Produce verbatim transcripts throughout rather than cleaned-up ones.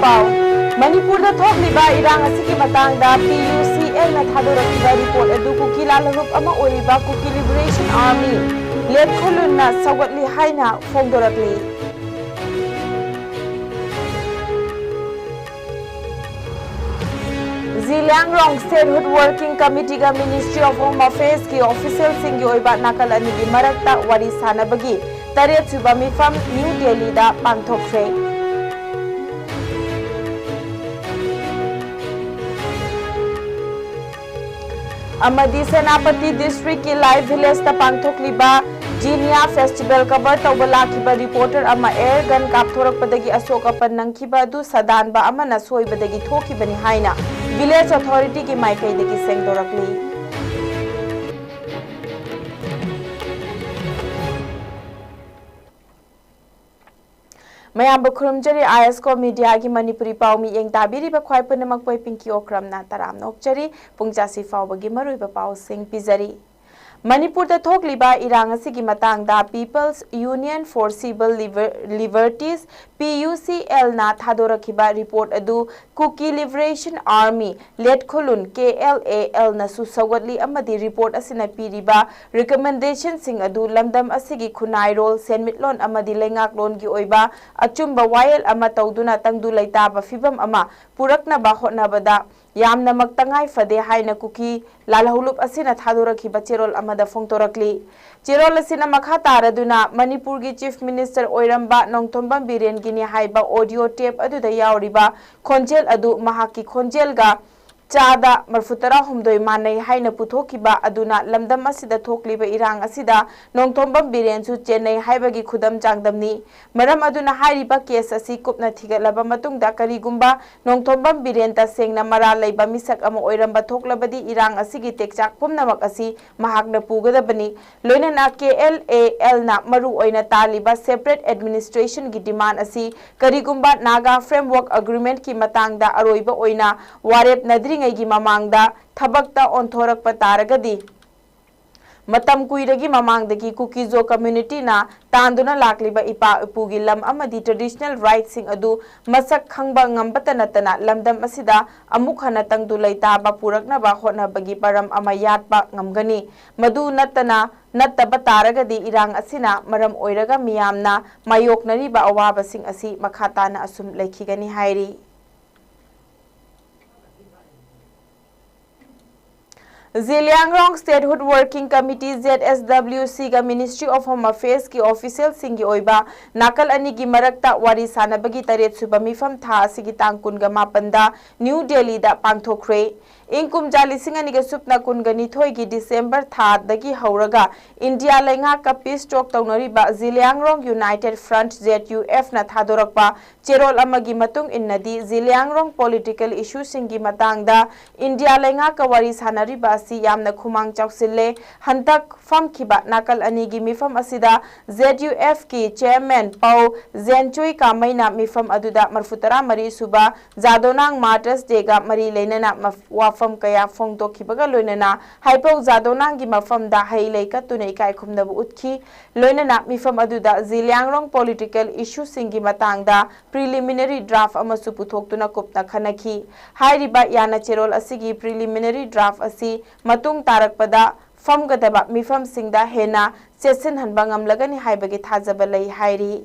ꯄꯥꯎ꯫ ꯃꯅꯤꯄꯨꯔꯗ ꯊꯣꯛꯂꯤꯕ ꯏꯔꯥꯡ ꯑꯁꯤꯒꯤ ꯃꯇꯥꯡꯗ ꯄꯤ ꯌꯨ ꯁꯤ ꯑꯦꯜꯅ ꯊꯥꯗꯣꯔꯛꯈꯤꯕ ꯔꯤꯄꯣꯔꯠ ꯑꯗꯨ ꯀꯨꯀꯤ ꯂꯥꯜꯍꯧꯂꯨꯞ ꯑꯃ ꯑꯣꯏꯔꯤꯕ ꯀꯨꯀꯤ ꯂꯤꯕꯔꯦꯁꯟ ꯑꯥꯔꯃꯤ ꯂꯦꯠ ꯈꯨꯂꯨꯟꯅ ꯁꯧꯒꯠꯂꯤ ꯍꯥꯏꯅ ꯐꯣꯡꯗꯣꯔꯛꯂꯤ꯫ ꯖꯤꯂꯤꯌꯥꯡꯔꯣꯡ ꯁ꯭ꯇꯦꯠꯍꯨꯗ ꯋꯥꯔꯀꯤꯡ ꯀꯃꯤꯇꯤꯒ ꯃꯤꯅꯤꯁꯇ꯭ꯔꯤ ꯑꯣꯐ ꯍꯣꯝ ꯑꯐꯦꯌꯔꯁꯀꯤ ꯑꯣꯐꯤꯁꯤꯌꯦꯜꯁꯤꯡꯒꯤ ꯑꯣꯏꯕ ꯅꯥꯀꯜ ꯑꯅꯤꯒꯤ ꯃꯔꯛꯇ ꯋꯥꯔꯤ ꯁꯥꯅꯕꯒꯤ ꯇꯔꯦꯠꯁꯨꯕ ꯃꯤꯐꯝ ꯅ꯭ꯌꯨ ꯗꯦꯜꯂꯤꯗ ꯄꯥꯡꯊꯣꯛꯈ꯭ꯔꯦ꯫ ꯑꯃꯗꯤ ꯁꯦꯅꯥꯄꯇꯤ ꯗꯤꯁꯇ꯭ꯔꯤꯛꯀꯤ ꯂꯥꯏ ꯚꯤꯂꯦꯖꯇ ꯄꯥꯡꯊꯣꯛꯂꯤꯕ ꯖꯤꯅꯤꯌꯥ ꯐꯦꯁꯇꯤꯚꯦꯜ ꯀꯚꯔ ꯇꯧꯕ ꯂꯥꯛꯈꯤꯕ ꯔꯤꯄꯣꯔꯇꯔ ꯑꯃ ꯑꯦꯌꯔ ꯒꯟ ꯀꯥꯞꯊꯣꯔꯛꯄꯗꯒꯤ ꯑꯁꯣꯛ ꯑꯄꯟ ꯅꯪꯈꯤꯕ ꯑꯗꯨ ꯁꯥꯗꯥꯟꯕ ꯑꯃꯅ ꯁꯣꯏꯕꯗꯒꯤ ꯊꯣꯛꯈꯤꯕꯅꯤ ꯍꯥꯏꯅ ꯚꯤꯂꯦꯖ ꯑꯣꯊꯣꯔꯤꯇꯤꯒꯤ ꯃꯥꯏꯀꯩꯗꯒꯤ ꯁꯦꯡꯗꯣꯔꯛꯂꯤ꯫ ꯃꯌꯥꯝꯕꯨ ꯈꯨꯔꯨꯝꯖꯔꯤ, ꯑꯥꯏ ꯑꯦꯁ ꯀꯣ ꯃꯤꯗꯤꯌꯥꯒꯤ ꯃꯅꯤꯄꯨꯔꯤ ꯄꯥꯎ ꯃꯤꯠꯌꯦꯡ ꯇꯥꯕꯤꯔꯤꯕ ꯈ꯭ꯋꯥꯏ ꯄꯨꯝꯅꯃꯛꯄꯨ ꯑꯩ ꯄꯤꯡꯀꯤ ꯑꯣꯀ꯭ꯔꯝꯅ ꯇꯔꯥꯝꯅ ꯑꯣꯛꯆꯔꯤ꯫ ꯄꯨꯡ ꯆꯥꯁꯤ ꯐꯥꯎꯕꯒꯤ ꯃꯔꯨꯑꯣꯏꯕ ꯄꯥꯎꯁꯤꯡ ꯄꯤꯖꯔꯤ꯫ ꯃꯅꯤꯄꯨꯔꯗ ꯊꯣꯛꯂꯤꯕ ꯏꯔꯥꯡ ꯑꯁꯤꯒꯤ ꯃꯇꯥꯡꯗ People's Union for Civil Liber-, Liberties, P U C ꯑꯦꯜꯅ ꯊꯥꯗꯣꯔꯛꯈꯤꯕ ꯔꯤꯄꯣꯔꯠ ꯑꯗꯨ ꯀꯨꯀꯤ ꯂꯤꯕꯔꯦꯁꯟ ꯑꯥꯔꯃꯤ, ꯂꯦꯠ ꯈꯨꯂꯨꯟ, ꯀꯦ ꯑꯦꯜ ꯑꯦ ꯑꯦꯜꯅꯁꯨ ꯁꯧꯒꯠꯂꯤ ꯑꯃꯗꯤ ꯔꯤꯄꯣꯔꯠ ꯑꯁꯤꯅ ꯄꯤꯔꯤꯕ ꯔꯤꯀꯃꯦꯟꯗꯦꯁꯟꯁꯤꯡ ꯑꯗꯨ ꯂꯝꯗꯝ ꯑꯁꯤꯒꯤ ꯈꯨꯟꯅꯥꯏꯔꯣꯜ, ꯁꯦꯟꯃꯤꯠꯂꯣꯟ ꯑꯃꯗꯤ ꯂꯩꯉꯥꯛꯂꯣꯟꯒꯤ ꯑꯣꯏꯕ ꯑꯆꯨꯝꯕ ꯋꯥꯌꯦꯜ ꯑꯃ ꯇꯧꯗꯨꯅ ꯇꯪꯗꯨ ꯂꯩꯇꯥꯕ ꯐꯤꯚꯝ ꯑꯃ ꯄꯨꯔꯛꯅꯕ ꯍꯣꯠꯅꯕꯗ ꯌꯥꯝꯅꯃꯛ ꯇꯉꯥꯏ ꯐꯗꯦ ꯍꯥꯏꯅ ꯀꯨꯀꯤ ꯂꯥꯜꯍꯧꯂꯨꯞ ꯑꯁꯤꯅ ꯊꯥꯗꯣꯔꯛꯈꯤꯕ ꯆꯦꯔꯣꯜ ꯑꯃꯗ ꯐꯣꯡꯗꯣꯔꯛꯂꯤ꯫ ꯆꯦꯔꯣꯜ ꯑꯁꯤꯅ ꯃꯈꯥ ꯇꯥꯔꯗꯨꯅ ꯃꯅꯤꯄꯨꯔꯒꯤ ꯆꯤꯐ ꯃꯤꯅꯤꯁꯇꯔ ꯑꯣꯏꯔꯝꯕ ꯅꯣꯡꯊꯣꯝꯕꯝ ꯕꯤꯔꯦꯟꯒꯤꯅꯤ ꯍꯥꯏꯕ ꯑꯣꯗꯤꯑꯣ ꯇꯦꯞ ꯑꯗꯨꯗ ꯌꯥꯎꯔꯤꯕ ꯈꯣꯟꯖꯦꯜ ꯑꯗꯨ ꯃꯍꯥꯛꯀꯤ ꯈꯣꯟꯖꯦꯜꯒ ꯆꯥꯗ ꯃꯔꯐꯨ ꯇꯔꯥ ꯍꯨꯝꯗꯣꯏ ꯃꯥꯟꯅꯩ ꯍꯥꯏꯅ ꯄꯨꯊꯣꯛꯈꯤꯕ ꯑꯗꯨꯅ ꯂꯝꯗꯝ ꯑꯁꯤꯗ ꯊꯣꯛꯂꯤꯕ ꯏꯔꯥꯡ ꯑꯁꯤꯗ ꯅꯣꯡꯊꯣꯝꯕꯝ ꯕꯤꯔꯦꯟꯁꯨ ꯆꯦꯟꯅꯩ ꯍꯥꯏꯕꯒꯤ ꯈꯨꯗꯝ ꯆꯥꯡꯗꯝꯅꯤ꯫ ꯃꯔꯝ ꯑꯗꯨꯅ ꯍꯥꯏꯔꯤꯕ ꯀꯦꯁ ꯑꯁꯤ ꯀꯨꯞꯅ ꯊꯤꯒꯠꯂꯕ ꯃꯇꯨꯡꯗ ꯀꯔꯤꯒꯨꯝꯕ ꯅꯣꯡꯊꯣꯝꯕꯝ ꯕꯤꯔꯦꯟ ꯇꯁꯦꯡꯅ ꯃꯔꯥꯜ ꯂꯩꯕ ꯃꯤꯁꯛ ꯑꯃ ꯑꯣꯏꯔꯝꯕ ꯊꯣꯛꯂꯕꯗꯤ ꯏꯔꯥꯡ ꯑꯁꯤꯒꯤ ꯇꯦꯛꯆꯥꯛ ꯄꯨꯝꯅꯃꯛ ꯑꯁꯤ ꯃꯍꯥꯛꯅ ꯄꯨꯒꯗꯕꯅꯤ꯫ ꯂꯣꯏꯅꯅ ꯀꯦ ꯑꯦꯜ ꯑꯦ ꯑꯦꯜꯅ ꯃꯔꯨ ꯑꯣꯏꯅ ꯇꯥꯜꯂꯤꯕ ꯁꯦꯄꯔꯦꯠ ꯑꯦꯗꯃꯤꯅꯤꯁꯇ꯭ꯔꯦꯁꯟꯒꯤ ꯗꯤꯃꯥꯟ ꯑꯁꯤ ꯀꯔꯤꯒꯨꯝꯕ ꯅꯥꯒꯥ ꯐ꯭ꯔꯦꯝꯋꯔꯛ ꯑꯦꯒ꯭ꯔꯤꯃꯦꯟꯠꯀꯤ ꯃꯇꯥꯡꯗ ꯑꯔꯣꯏꯕ ꯑꯣꯏꯅ ꯋꯥꯔꯦꯞꯅꯗ꯭ꯔꯤꯉꯩꯒꯤ ꯃꯃꯥꯡꯗ ꯊꯕꯛꯇ ꯑꯣꯟꯊꯣꯔꯛꯄ ꯇꯥꯔꯒꯗꯤ, ꯃꯇꯝ ꯀꯨꯏꯔꯒꯤ ꯃꯃꯥꯡꯗꯒꯤ ꯀꯨꯀꯤꯖꯣ ꯀꯝꯃ꯭ꯌꯨꯅꯤꯇꯤꯅ ꯇꯥꯟꯗꯨꯅ ꯂꯥꯛꯂꯤꯕ ꯏꯄꯥ ꯏꯄꯨꯒꯤ ꯂꯝ ꯑꯃꯗꯤ ꯇ꯭ꯔꯦꯗꯤꯁꯅꯦꯜ ꯔꯥꯏꯠꯁꯤꯡ ꯑꯗꯨ ꯃꯁꯛ ꯈꯪꯕ ꯉꯝꯕꯇ ꯅꯠꯇꯅ ꯂꯝꯗꯝ ꯑꯁꯤꯗ ꯑꯃꯨꯛ ꯍꯟꯅ ꯇꯪꯗꯨ ꯂꯩꯇꯥꯕ ꯄꯨꯔꯛꯅꯕ ꯍꯣꯠꯅꯕꯒꯤ ꯄꯔꯝ ꯑꯃ ꯌꯥꯠꯄ ꯉꯝꯒꯅꯤ꯫ ꯃꯗꯨ ꯅꯠꯇꯅ, ꯅꯠꯇꯕ ꯇꯥꯔꯒꯗꯤ ꯏꯔꯥꯡ ꯑꯁꯤꯅ ꯃꯔꯝ ꯑꯣꯏꯔꯒ ꯃꯤꯌꯥꯝꯅ ꯃꯥꯌꯣꯛꯅꯔꯤꯕ ꯑꯋꯥꯕꯁꯤꯡ ꯑꯁꯤ ꯃꯈꯥ ꯇꯥꯅ ꯑꯁꯨꯝ ꯂꯩꯈꯤꯒꯅꯤ ꯍꯥꯏꯔꯤ꯫ ꯖꯤꯂꯤꯌꯥꯡꯔꯣꯡ Statehood Working Committee, Z S W C, ꯒ Ministry of Home Affairs ꯀꯤ official ꯁꯤꯡꯒꯤ ꯑꯣꯏꯕ ꯅꯥꯀꯜ ꯑꯅꯤꯒꯤ ꯃꯔꯛꯇ ꯋꯥꯔꯤ ꯁꯥꯅꯕꯒꯤ ꯇꯔꯦꯠ ꯁꯨꯕ ꯃꯤꯐꯝ ꯊꯥ ꯑꯁꯤꯒꯤ ꯇꯥꯡ ꯀꯨꯟꯒ ꯃꯥꯄꯟꯗ ꯅ꯭ꯌꯨ ꯗꯦꯜꯂꯤꯗ ꯄꯥꯡꯊꯣꯛꯈ꯭ꯔꯦ꯫ ꯏꯪ ꯀꯨꯝꯖꯥ ꯂꯤꯁꯤꯡ ꯑꯅꯤꯒ ꯁꯨꯞꯅ ꯀꯨꯟꯒ ꯅꯤꯊꯣꯏꯒꯤ December ꯊꯥꯗꯒꯤ ꯍꯧꯔꯒ ꯏꯟꯗꯤꯌꯥ ꯂꯩꯉꯥꯛꯀ peace talk ꯇꯧꯅꯔꯤꯕ ꯖꯤꯂꯤꯌꯥꯡꯔꯣꯡ United Front, Z U F, ꯅ ꯊꯥꯗꯣꯔꯛꯄ ꯆꯦꯔꯣꯜ ꯑꯃꯒꯤ ꯃꯇꯨꯡ ꯏꯟꯅꯗꯤ, ꯖꯤꯂꯤꯌꯥꯡꯔꯣꯡ political issue ꯁꯤꯡꯒꯤ ꯃꯇꯥꯡꯗ ꯏꯟꯗꯤꯌꯥ ꯂꯩꯉꯥꯛꯀ ꯋꯥꯔꯤ ꯁꯥꯅꯔꯤꯕ ꯑꯁꯤ ꯌꯥꯝꯅ ꯈꯨꯃꯥꯡ ꯆꯥꯎꯁꯤꯜꯂꯦ꯫ ꯍꯟꯗꯛ ꯐꯝꯈꯤꯕ ꯅꯥꯀꯜ ꯑꯅꯤꯒꯤ ꯃꯤꯐꯝ ꯑꯁꯤꯗ Z U F ꯀꯤ chairman ꯄꯥꯎ ꯖꯦꯟꯆꯨꯏ ꯀꯥꯃꯩꯅ ꯃꯤꯐꯝ ꯑꯗꯨꯗ ꯃꯔꯐꯨ ꯇꯔꯥ ꯃꯔꯤ ꯁꯨꯕ ꯖꯥꯗꯣꯅꯥꯡ Martyrs Day ꯒ ꯃꯔꯤ ꯂꯩꯅꯅ ꯃꯐ-, ꯋꯥꯐꯝ ꯀꯌꯥ ꯐꯣꯡꯗꯣꯛꯈꯤꯕꯒ ꯂꯣꯏꯅꯅ ꯍꯥꯏꯄꯧ ꯖꯥꯗꯣꯅꯥꯡꯒꯤ ꯃꯐꯝꯗ ꯍꯩ ꯂꯩ ꯀꯠꯇꯨꯅ ꯏꯀꯥꯏ ꯈꯨꯝꯅꯕ ꯎꯠꯈꯤ꯫ ꯂꯣꯏꯅꯅ ꯃꯤꯐꯝ ꯑꯗꯨꯗ ꯖꯤꯂꯤꯌꯥꯡꯔꯣꯡ political issue ꯁꯤꯡꯒꯤ ꯃꯇꯥꯡꯗ preliminary draft ꯑꯃꯁꯨ ꯄꯨꯊꯣꯛꯇꯨꯅ ꯀꯨꯞꯅ ꯈꯟꯅꯈꯤ꯫ ꯍꯥꯏꯔꯤꯕ ꯌꯥꯅ ꯆꯦꯔꯣꯜ ꯑꯁꯤꯒꯤ preliminary draft ꯑꯁꯤ ꯃꯇꯨꯡ ꯇꯥꯔꯛꯄꯗ ꯐꯝꯒꯗꯕ ꯃꯤꯐꯝꯁꯤꯡꯗ ꯍꯦꯟꯅ ꯆꯦꯠꯁꯤꯟꯍꯟꯕ ꯉꯝꯂꯒꯅꯤ ꯍꯥꯏꯕꯒꯤ ꯊꯥꯖꯕ ꯂꯩ ꯍꯥꯏꯔꯤ꯫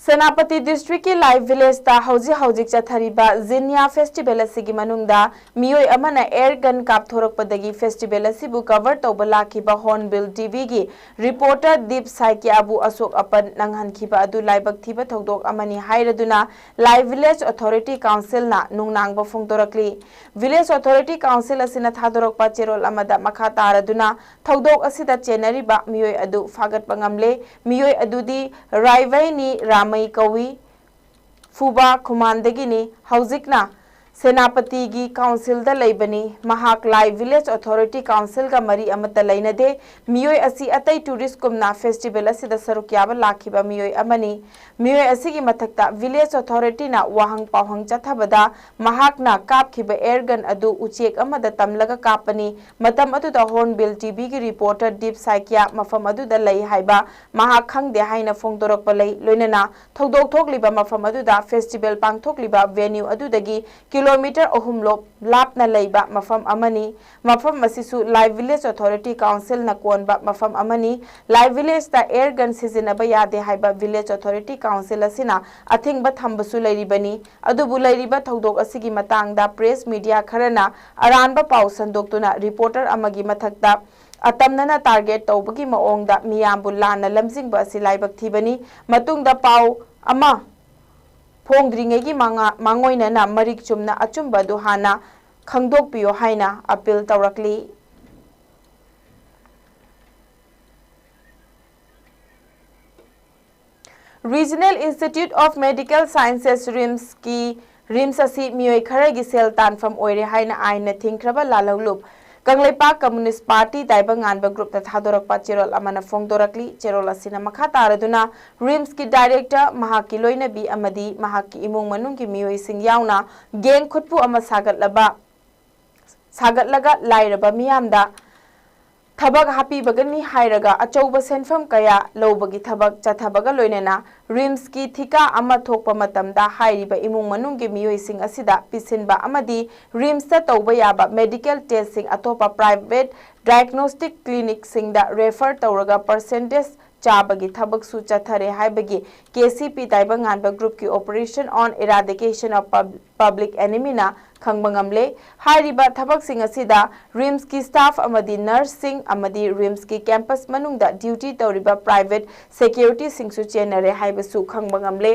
ꯁꯦꯅꯥꯄꯇꯤ district ꯀꯤ ꯂꯥꯏ village ꯇ ꯍꯧꯖꯤꯛ ꯍꯧꯖꯤꯛ ꯆꯠꯊꯔꯤꯕ ꯖꯤꯟꯌꯥ festival ꯑꯁꯤꯒꯤ ꯃꯅꯨꯡꯗ ꯃꯤꯑꯣꯏ ꯑꯃꯅ air gun ꯀꯥꯞꯊꯣꯔꯛꯄꯗꯒꯤ festival ꯑꯁꯤꯕꯨ cover ꯇꯧꯕ ꯂꯥꯛꯈꯤꯕ Hornbill T V ꯒꯤ reporter ꯗꯤꯞ ꯁꯥꯏꯀꯤꯌꯥꯕꯨ ꯑꯁꯣꯛ ꯑꯄꯟ ꯅꯪꯍꯟꯈꯤꯕ ꯑꯗꯨ ꯂꯥꯏꯕꯛ ꯊꯤꯕ ꯊꯧꯗꯣꯛ ꯑꯃꯅꯤ ꯍꯥꯏꯔꯗꯨꯅ ꯂꯥꯏ village authority council ꯅ ꯅꯨꯡꯅꯥꯡꯕ ꯐꯣꯡꯗꯣꯔꯛꯂꯤ꯫ Village authority council ꯑꯁꯤꯅ ꯊꯥꯗꯣꯔꯛꯄ ꯆꯦꯔꯣꯜ ꯑꯃꯗ ꯃꯈꯥ ꯇꯥꯔꯗꯨꯅ ꯊꯧꯗꯣꯛ ꯑꯁꯤꯗ ꯆꯦꯟꯅꯔꯤꯕ ꯃꯤꯑꯣꯏ ꯑꯗꯨ ꯐꯥꯒꯠꯄ ꯉꯝꯂꯦ꯫ ꯃꯤꯑꯣꯏ ꯑꯗꯨꯗꯤ ꯔꯥꯏꯚꯩꯅꯤ ꯔꯥꯃꯩ ꯀꯧꯏ꯫ ꯐꯨꯕꯥ ꯈꯨꯃꯥꯟꯗꯒꯤꯅꯤ꯫ ꯍꯧꯖꯤꯛꯅ ꯁꯦꯅꯥꯄꯇꯤꯒꯤ ꯀꯥꯎꯟꯁꯤꯜꯗ ꯂꯩꯕꯅꯤ꯫ ꯃꯍꯥꯛ ꯂꯥꯏ ꯚꯤꯂꯦꯖ ꯑꯣꯊꯣꯔꯤꯇꯤ ꯀꯥꯎꯟꯁꯤꯜꯒ ꯃꯔꯤ ꯑꯃꯠꯇ ꯂꯩꯅꯗꯦ꯫ ꯃꯤꯑꯣꯏ ꯑꯁꯤ ꯑꯇꯩ ꯇꯨꯔꯤꯁꯀꯨꯝꯅ ꯐꯦꯁꯇꯤꯚꯦꯜ ꯑꯁꯤꯗ ꯁꯔꯨꯛ ꯌꯥꯕ ꯂꯥꯛꯈꯤꯕ ꯃꯤꯑꯣꯏ ꯑꯃꯅꯤ꯫ ꯃꯤꯑꯣꯏ ꯑꯁꯤꯒꯤ ꯃꯊꯛꯇ ꯚꯤꯂꯦꯖ ꯑꯣꯊꯣꯔꯤꯇꯤꯅ ꯋꯥꯍꯪ ꯄꯥꯎꯍꯪ ꯆꯠꯊꯕꯗ ꯃꯍꯥꯛꯅ ꯀꯥꯞꯈꯤꯕ ꯑꯦꯌꯔ ꯒꯟ ꯑꯗꯨ ꯎꯆꯦꯛ ꯑꯃꯗ ꯇꯝꯂꯒ ꯀꯥꯞꯄꯅꯤ꯫ ꯃꯇꯝ ꯑꯗꯨꯗ ꯍꯣꯔꯟꯕꯤꯜ ꯇꯤꯚꯤꯒꯤ ꯔꯤꯄꯣꯔꯇꯔ ꯗꯤꯞ ꯁꯥꯏꯀꯤꯌꯥ ꯃꯐꯝ ꯑꯗꯨꯗ ꯂꯩ ꯍꯥꯏꯕ ꯃꯍꯥꯛ ꯈꯪꯗꯦ ꯍꯥꯏꯅ ꯐꯣꯡꯗꯣꯔꯛꯄ ꯂꯩ꯫ ꯂꯣꯏꯅꯅ ꯊꯧꯗꯣꯛ ꯊꯣꯛꯂꯤꯕ ꯃꯐꯝ ꯑꯗꯨꯗ ꯐꯦꯁꯇꯤꯚꯦꯜ ꯄꯥꯡꯊꯣꯛꯂꯤꯕ ꯚꯦꯅ꯭ꯌꯨ ꯑꯗꯨꯗꯒꯤ ꯀꯤꯂꯣꯃꯤꯇꯔ ꯑꯍꯨꯝ ꯂꯣꯞ ꯂꯥꯞꯅ ꯂꯩꯕ ꯃꯐꯝ ꯑꯃꯅꯤ꯫ ꯃꯐꯝ ꯑꯁꯤꯁꯨ ꯂꯥꯏ ꯚꯤꯂꯦꯖ ꯑꯣꯊꯣꯔꯤꯇꯤ ꯀꯥꯎꯟꯁꯤꯜꯅ ꯀꯣꯟꯕ ꯃꯐꯝ ꯑꯃꯅꯤ꯫ ꯂꯥꯏ ꯚꯤꯂꯦꯖꯇ ꯑꯦꯌꯔ ꯒꯟ ꯁꯤꯖꯤꯟꯅꯕ ꯌꯥꯗꯦ ꯍꯥꯏꯕ ꯚꯤꯂꯦꯖ ꯑꯣꯊꯣꯔꯤꯇꯤ ꯀꯥꯎꯟꯁꯤꯜ ꯑꯁꯤꯅ ꯑꯊꯤꯡꯕ ꯊꯝꯕꯁꯨ ꯂꯩꯔꯤꯕꯅꯤ꯫ ꯑꯗꯨꯕꯨ ꯂꯩꯔꯤꯕ ꯊꯧꯗꯣꯛ ꯑꯁꯤꯒꯤ ꯃꯇꯥꯡꯗ ꯄ꯭ꯔꯦꯁ ꯃꯤꯗꯤꯌꯥ ꯈꯔꯅ ꯑꯔꯥꯟꯕ ꯄꯥꯎ ꯁꯟꯗꯣꯛꯇꯨꯅ ꯔꯤꯄꯣꯔꯇꯔ ꯑꯃꯒꯤ ꯃꯊꯛꯇ ꯑꯇꯝꯅꯅ ꯇꯥꯔꯒꯦꯠ ꯇꯧꯕꯒꯤ ꯃꯑꯣꯡꯗ ꯃꯤꯌꯥꯝꯕꯨ ꯂꯥꯟꯅ ꯂꯝꯖꯤꯡꯕ ꯑꯁꯤ ꯂꯥꯏꯕꯛ ꯊꯤꯕꯅꯤ꯫ ꯃꯇꯨꯡꯗ ꯄꯥꯎ ꯑꯃ ꯐꯣꯡꯗ꯭ꯔꯤꯉꯩꯒꯤ ꯃꯉꯥ-, ꯃꯥꯡꯑꯣꯏꯅꯅ ꯃꯔꯤꯛ ꯆꯨꯝꯅ ꯑꯆꯨꯝꯕ ꯑꯗꯨ ꯍꯥꯟꯅ ꯈꯪꯗꯣꯛꯄꯤꯌꯨ ꯍꯥꯏꯅ ꯑꯄꯤꯜ ꯇꯧꯔꯛꯂꯤ꯫ Regional Institute of Medical Sciences, ꯔꯤꯝꯁꯀꯤ, ꯔꯤꯝꯁ ꯑꯁꯤ ꯃꯤꯑꯣꯏ ꯈꯔꯒꯤ ꯁꯦꯜ ꯇꯥꯟꯐꯝ ꯑꯣꯏꯔꯦ ꯍꯥꯏꯅ ꯑꯥꯏꯟꯅ ꯊꯤꯡꯈ꯭ꯔꯕ ꯂꯥꯜꯍꯧꯂꯨꯞ ꯀꯪꯂꯩꯄꯥꯛ ꯀꯝꯃꯨꯅꯤꯁ꯭ꯠ ꯄꯥꯔꯇꯤ ꯇꯥꯏꯕꯪꯉꯥꯟꯕ ꯒ꯭ꯔꯨꯞꯇ ꯊꯥꯗꯣꯔꯛꯄ ꯆꯦꯔꯣꯜ ꯑꯃꯅ ꯐꯣꯡꯗꯣꯔꯛꯂꯤ꯫ ꯆꯦꯔꯣꯜ ꯑꯁꯤꯅ ꯃꯈꯥ ꯇꯥꯔꯗꯨꯅ ꯔꯤꯝꯁꯀꯤ ꯗꯥꯏꯔꯦꯛꯇꯔ, ꯃꯍꯥꯛꯀꯤ ꯂꯣꯏꯅꯕꯤ ꯑꯃꯗꯤ ꯃꯍꯥꯛꯀꯤ ꯏꯃꯨꯡ ꯃꯅꯨꯡꯒꯤ ꯃꯤꯑꯣꯏꯁꯤꯡ ꯌꯥꯎꯅ ꯒꯦꯡ ꯈꯨꯠꯄꯨ ꯑꯃ ꯁꯥꯒꯠꯂꯕ, ꯁꯥꯒꯠꯂꯒ ꯂꯥꯏꯔꯕ ꯃꯤꯌꯥꯝꯗ ꯊꯕꯛ ꯍꯥꯞꯄꯤꯕꯒꯅꯤ ꯍꯥꯏꯔꯒ ꯑꯆꯧꯕ ꯁꯦꯟꯐꯝ ꯀꯌꯥ ꯂꯧꯕꯒꯤ ꯊꯕꯛ ꯆꯠꯊꯕꯒ ꯂꯣꯏꯅꯅ ꯔꯤꯝꯁꯀꯤ ꯊꯤꯀꯥ ꯑꯃ ꯊꯣꯛꯄ ꯃꯇꯝꯗ ꯍꯥꯏꯔꯤꯕ ꯏꯃꯨꯡ ꯃꯅꯨꯡꯒꯤ ꯃꯤꯑꯣꯏꯁꯤꯡ ꯑꯁꯤꯗ ꯄꯤꯁꯤꯟꯕ ꯑꯃꯗꯤ ꯔꯤꯝꯁꯇ ꯇꯧꯕ ꯌꯥꯕ ꯃꯦꯗꯤꯀꯦꯜ ꯇꯦꯁꯁꯤꯡ ꯑꯇꯣꯞꯄ ꯄ꯭ꯔꯥꯏꯚꯦꯠ ꯗꯥꯏꯒꯅꯣꯁ꯭ꯇꯤꯛ ꯀ꯭ꯂꯤꯅꯤꯛꯁꯤꯡꯗ ꯔꯦꯐꯔ ꯇꯧꯔꯒ ꯄꯔꯁꯦꯟꯇꯦꯖ ꯆꯥꯕꯒꯤ ꯊꯕꯛꯁꯨ ꯆꯠꯊꯔꯦ ꯍꯥꯏꯕꯒꯤ K C P ꯇꯥꯏꯕꯪꯉꯥꯟꯕ ꯒ꯭ꯔꯨꯞꯀꯤ Operation on Eradication of Pub-, Public Enemyꯅ ꯈꯪꯕ ꯉꯝꯂꯦ꯫ ꯍꯥꯏꯔꯤꯕ ꯊꯕꯛꯁꯤꯡ ꯑꯁꯤꯗ ꯔꯤꯝꯁꯀꯤ ꯁ꯭ꯇꯥꯐ ꯑꯃꯗꯤ ꯅꯔꯁꯁꯤꯡ ꯑꯃꯗꯤ ꯔꯤꯝꯁꯀꯤ ꯀꯦꯝꯄꯁ ꯃꯅꯨꯡꯗ ꯗ꯭ꯌꯨꯇꯤ ꯇꯧꯔꯤꯕ ꯄ꯭ꯔꯥꯏꯚꯦꯠ ꯁꯦꯀ꯭ꯌꯨꯔꯤꯇꯤꯁꯤꯡꯁꯨ ꯆꯦꯟꯅꯔꯦ ꯍꯥꯏꯕꯁꯨ ꯈꯪꯕ ꯉꯝꯂꯦ꯫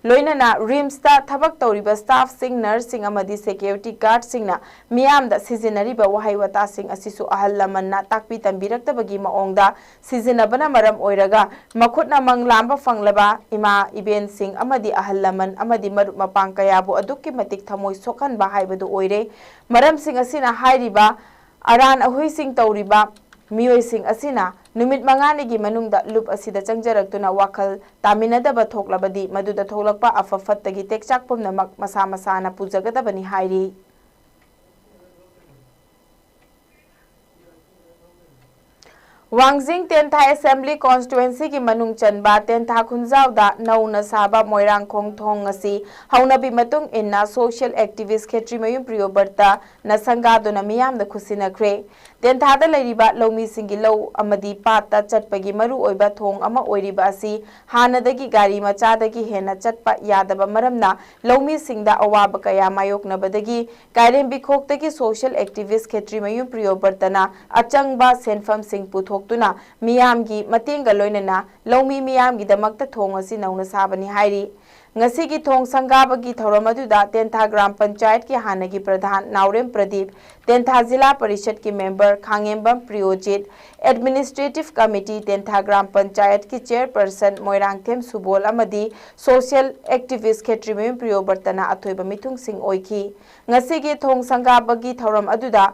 ꯂꯣꯏꯅꯅ ꯔꯤꯝꯁꯇ ꯊꯕꯛ ꯇꯧꯔꯤꯕ ꯁ꯭ꯇꯥꯐꯁꯤꯡ, ꯅꯔꯁꯁꯤꯡ ꯑꯃꯗꯤ ꯁꯦꯀ꯭ꯌꯨꯔꯤꯇꯤ ꯒꯥꯔꯗꯁꯤꯡꯅ ꯃꯤꯌꯥꯝꯗ ꯁꯤꯖꯤꯟꯅꯔꯤꯕ ꯋꯥꯍꯩ ꯋꯥꯇꯥꯁꯤꯡ ꯑꯁꯤꯁꯨ ꯑꯍꯜ ꯂꯃꯟꯅ ꯇꯥꯛꯄꯤ ꯇꯝꯕꯤꯔꯛꯇꯕꯒꯤ ꯃꯑꯣꯡꯗ ꯁꯤꯖꯤꯟꯅꯕꯅ ꯃꯔꯝ ꯑꯣꯏꯔꯒ ꯃꯈꯨꯠꯅ ꯃꯪ ꯂꯥꯝꯕ ꯐꯪꯂꯕ ꯏꯃꯥ ꯏꯕꯦꯟꯁꯤꯡ ꯑꯃꯗꯤ ꯑꯍꯜ ꯂꯃꯟ ꯑꯃꯗꯤ ꯃꯔꯨꯞ ꯃꯄꯥꯡ ꯀꯌꯥꯕꯨ ꯑꯗꯨꯛꯀꯤ ꯃꯇꯤꯛ ꯊꯃꯣꯏ ꯁꯣꯛꯍꯟꯕ ꯍꯥꯏꯕꯗꯨ ꯑꯣꯏꯔꯦ꯫ ꯃꯔꯝꯁꯤꯡ ꯑꯁꯤꯅ ꯍꯥꯏꯔꯤꯕ ꯑꯔꯥꯟ ꯑꯍꯨꯏꯁꯤꯡ ꯇꯧꯔꯤꯕ ꯃꯤꯑꯣꯏꯁꯤꯡ ꯑꯁꯤꯅ ꯅꯨꯃꯤꯠ ꯃꯉꯥꯅꯤꯒꯤ ꯃꯅꯨꯡꯗ ꯂꯨꯞ ꯑꯁꯤꯗ ꯆꯪꯖꯔꯛꯇꯨꯅ ꯋꯥꯈꯜ ꯇꯥꯃꯤꯟꯅꯗꯕ ꯊꯣꯛꯂꯕꯗꯤ ꯃꯗꯨꯗ ꯊꯣꯛꯂꯛꯄ ꯑꯐ ꯐꯠꯇꯒꯤ ꯇꯦꯛꯆꯥꯛ ꯄꯨꯝꯅꯃꯛ ꯃꯁꯥ ꯃꯁꯥꯅ ꯄꯨꯖꯒꯗꯕꯅꯤ ꯍꯥꯏꯔꯤ꯫ ꯋꯥꯡꯖꯤꯡ ꯇꯦꯟꯊꯥ ꯑꯦꯁꯦꯝꯕ꯭ꯂꯤ ꯀꯣꯟꯁꯇꯤꯇ꯭ꯋꯦꯟꯁꯤꯒꯤ ꯃꯅꯨꯡ ꯆꯟꯕ ꯇꯦꯟꯊꯥ ꯈꯨꯟꯖꯥꯎꯗ ꯅꯧꯅ ꯁꯥꯕ ꯃꯣꯏꯔꯥꯡꯈꯣꯡ ꯊꯣꯡ ꯑꯁꯤ ꯍꯧꯅꯕꯤ ꯃꯇꯨꯡ ꯏꯟꯅ ꯁꯣꯁꯤꯌꯦꯜ ꯑꯦꯛꯇꯤꯚꯤꯁ ꯈꯦꯇ꯭ꯔꯤꯃꯌꯨꯝ ꯄ꯭ꯔꯤꯌꯣꯕ꯭ꯔꯇꯅ ꯁꯪꯒꯥꯗꯨꯅ ꯃꯤꯌꯥꯝꯗ ꯈꯨꯠꯁꯤꯟꯅꯈ꯭ꯔꯦ꯫ ꯇꯦꯟꯊꯥꯗ ꯂꯩꯔꯤꯕ ꯂꯧꯃꯤꯁꯤꯡꯒꯤ ꯂꯧ ꯑꯃꯗꯤ ꯄꯥꯠꯇ ꯆꯠꯄꯒꯤ ꯃꯔꯨ ꯑꯣꯏꯕ ꯊꯣꯡ ꯑꯃ ꯑꯣꯏꯔꯤꯕ ꯑꯁꯤ ꯍꯥꯟꯅꯗꯒꯤ ꯒꯥꯔꯤ ꯃꯆꯥꯗꯒꯤ ꯍꯦꯟꯅ ꯆꯠꯄ ꯌꯥꯗꯕ ꯃꯔꯝꯅ ꯂꯧꯃꯤꯁꯤꯡꯗ ꯑꯋꯥꯕ ꯀꯌꯥ ꯃꯥꯌꯣꯛꯅꯕꯗꯒꯤ ꯀꯥꯏꯔꯦꯝꯕꯤꯈꯣꯛꯇꯒꯤ ꯁꯣꯁꯤꯌꯦꯜ ꯑꯦꯛꯇꯤꯚꯤꯁ ꯈꯦꯇ꯭ꯔꯤꯃꯌꯨꯝ ꯄ꯭ꯔꯤꯌꯣꯕ꯭ꯔꯇꯅ ꯑꯆꯪꯕ ꯁꯦꯟꯐꯝꯁꯤꯡ ꯄꯨꯊꯣꯛꯇꯨꯅ ꯃꯤꯌꯥꯝꯒꯤ ꯃꯇꯦꯡꯒ ꯂꯣꯏꯅꯅ ꯂꯧꯃꯤ ꯃꯤꯌꯥꯝꯒꯤꯗꯃꯛꯇ ꯊꯣꯡ ꯑꯁꯤ ꯅꯧꯅ ꯁꯥꯕꯅꯤ ꯍꯥꯏꯔꯤ꯫ ꯉꯁꯤꯒꯤ ꯊꯣꯡ ꯁꯪꯒꯥꯕꯒꯤ ꯊꯧꯔꯝ ꯑꯗꯨꯗ ꯇꯦꯟꯊꯥ ꯒ꯭ꯔꯥꯝ ꯄꯟꯆꯥꯌꯠꯀꯤ ꯍꯥꯟꯅꯒꯤ ꯄ꯭ꯔꯙꯥꯟ ꯅꯥꯎꯔꯦꯝ ꯄ꯭ꯔꯗꯤꯞ, ꯇꯦꯟꯊꯥ ꯖꯤꯂꯥ ꯄꯔꯤꯁꯠꯀꯤ ꯃꯦꯝꯕꯔ ꯈꯥꯡꯉꯦꯝꯕꯝ ꯄ꯭ꯔꯤꯌꯣꯖꯤꯠ, ꯑꯦꯗꯃꯤꯅꯤꯁꯇ꯭ꯔꯦꯇꯤꯚ ꯀꯃꯤꯇꯤ, ꯇꯦꯟꯊꯥ ꯒ꯭ꯔꯥꯝ ꯄꯟꯆꯥꯌꯠꯀꯤ ꯆꯦꯌꯔꯄꯔꯁꯟ ꯃꯣꯏꯔꯥꯡꯊꯦꯝ ꯁꯨꯕꯣꯜ ꯑꯃꯗꯤ ꯁꯣꯁꯤꯌꯦꯜ ꯑꯦꯛꯇꯤꯚꯤꯁ ꯈꯦꯇ꯭ꯔꯤꯃꯌꯨꯝ ꯄ꯭ꯔꯤꯌꯣꯕ꯭ꯔꯇꯅ ꯑꯊꯣꯏꯕ ꯃꯤꯊꯨꯡꯁꯤꯡ ꯑꯣꯏꯈꯤ꯫ ꯉꯁꯤꯒꯤ ꯊꯣꯡ ꯁꯪꯒꯥꯕꯒꯤ ꯊꯧꯔꯝ ꯑꯗꯨꯗ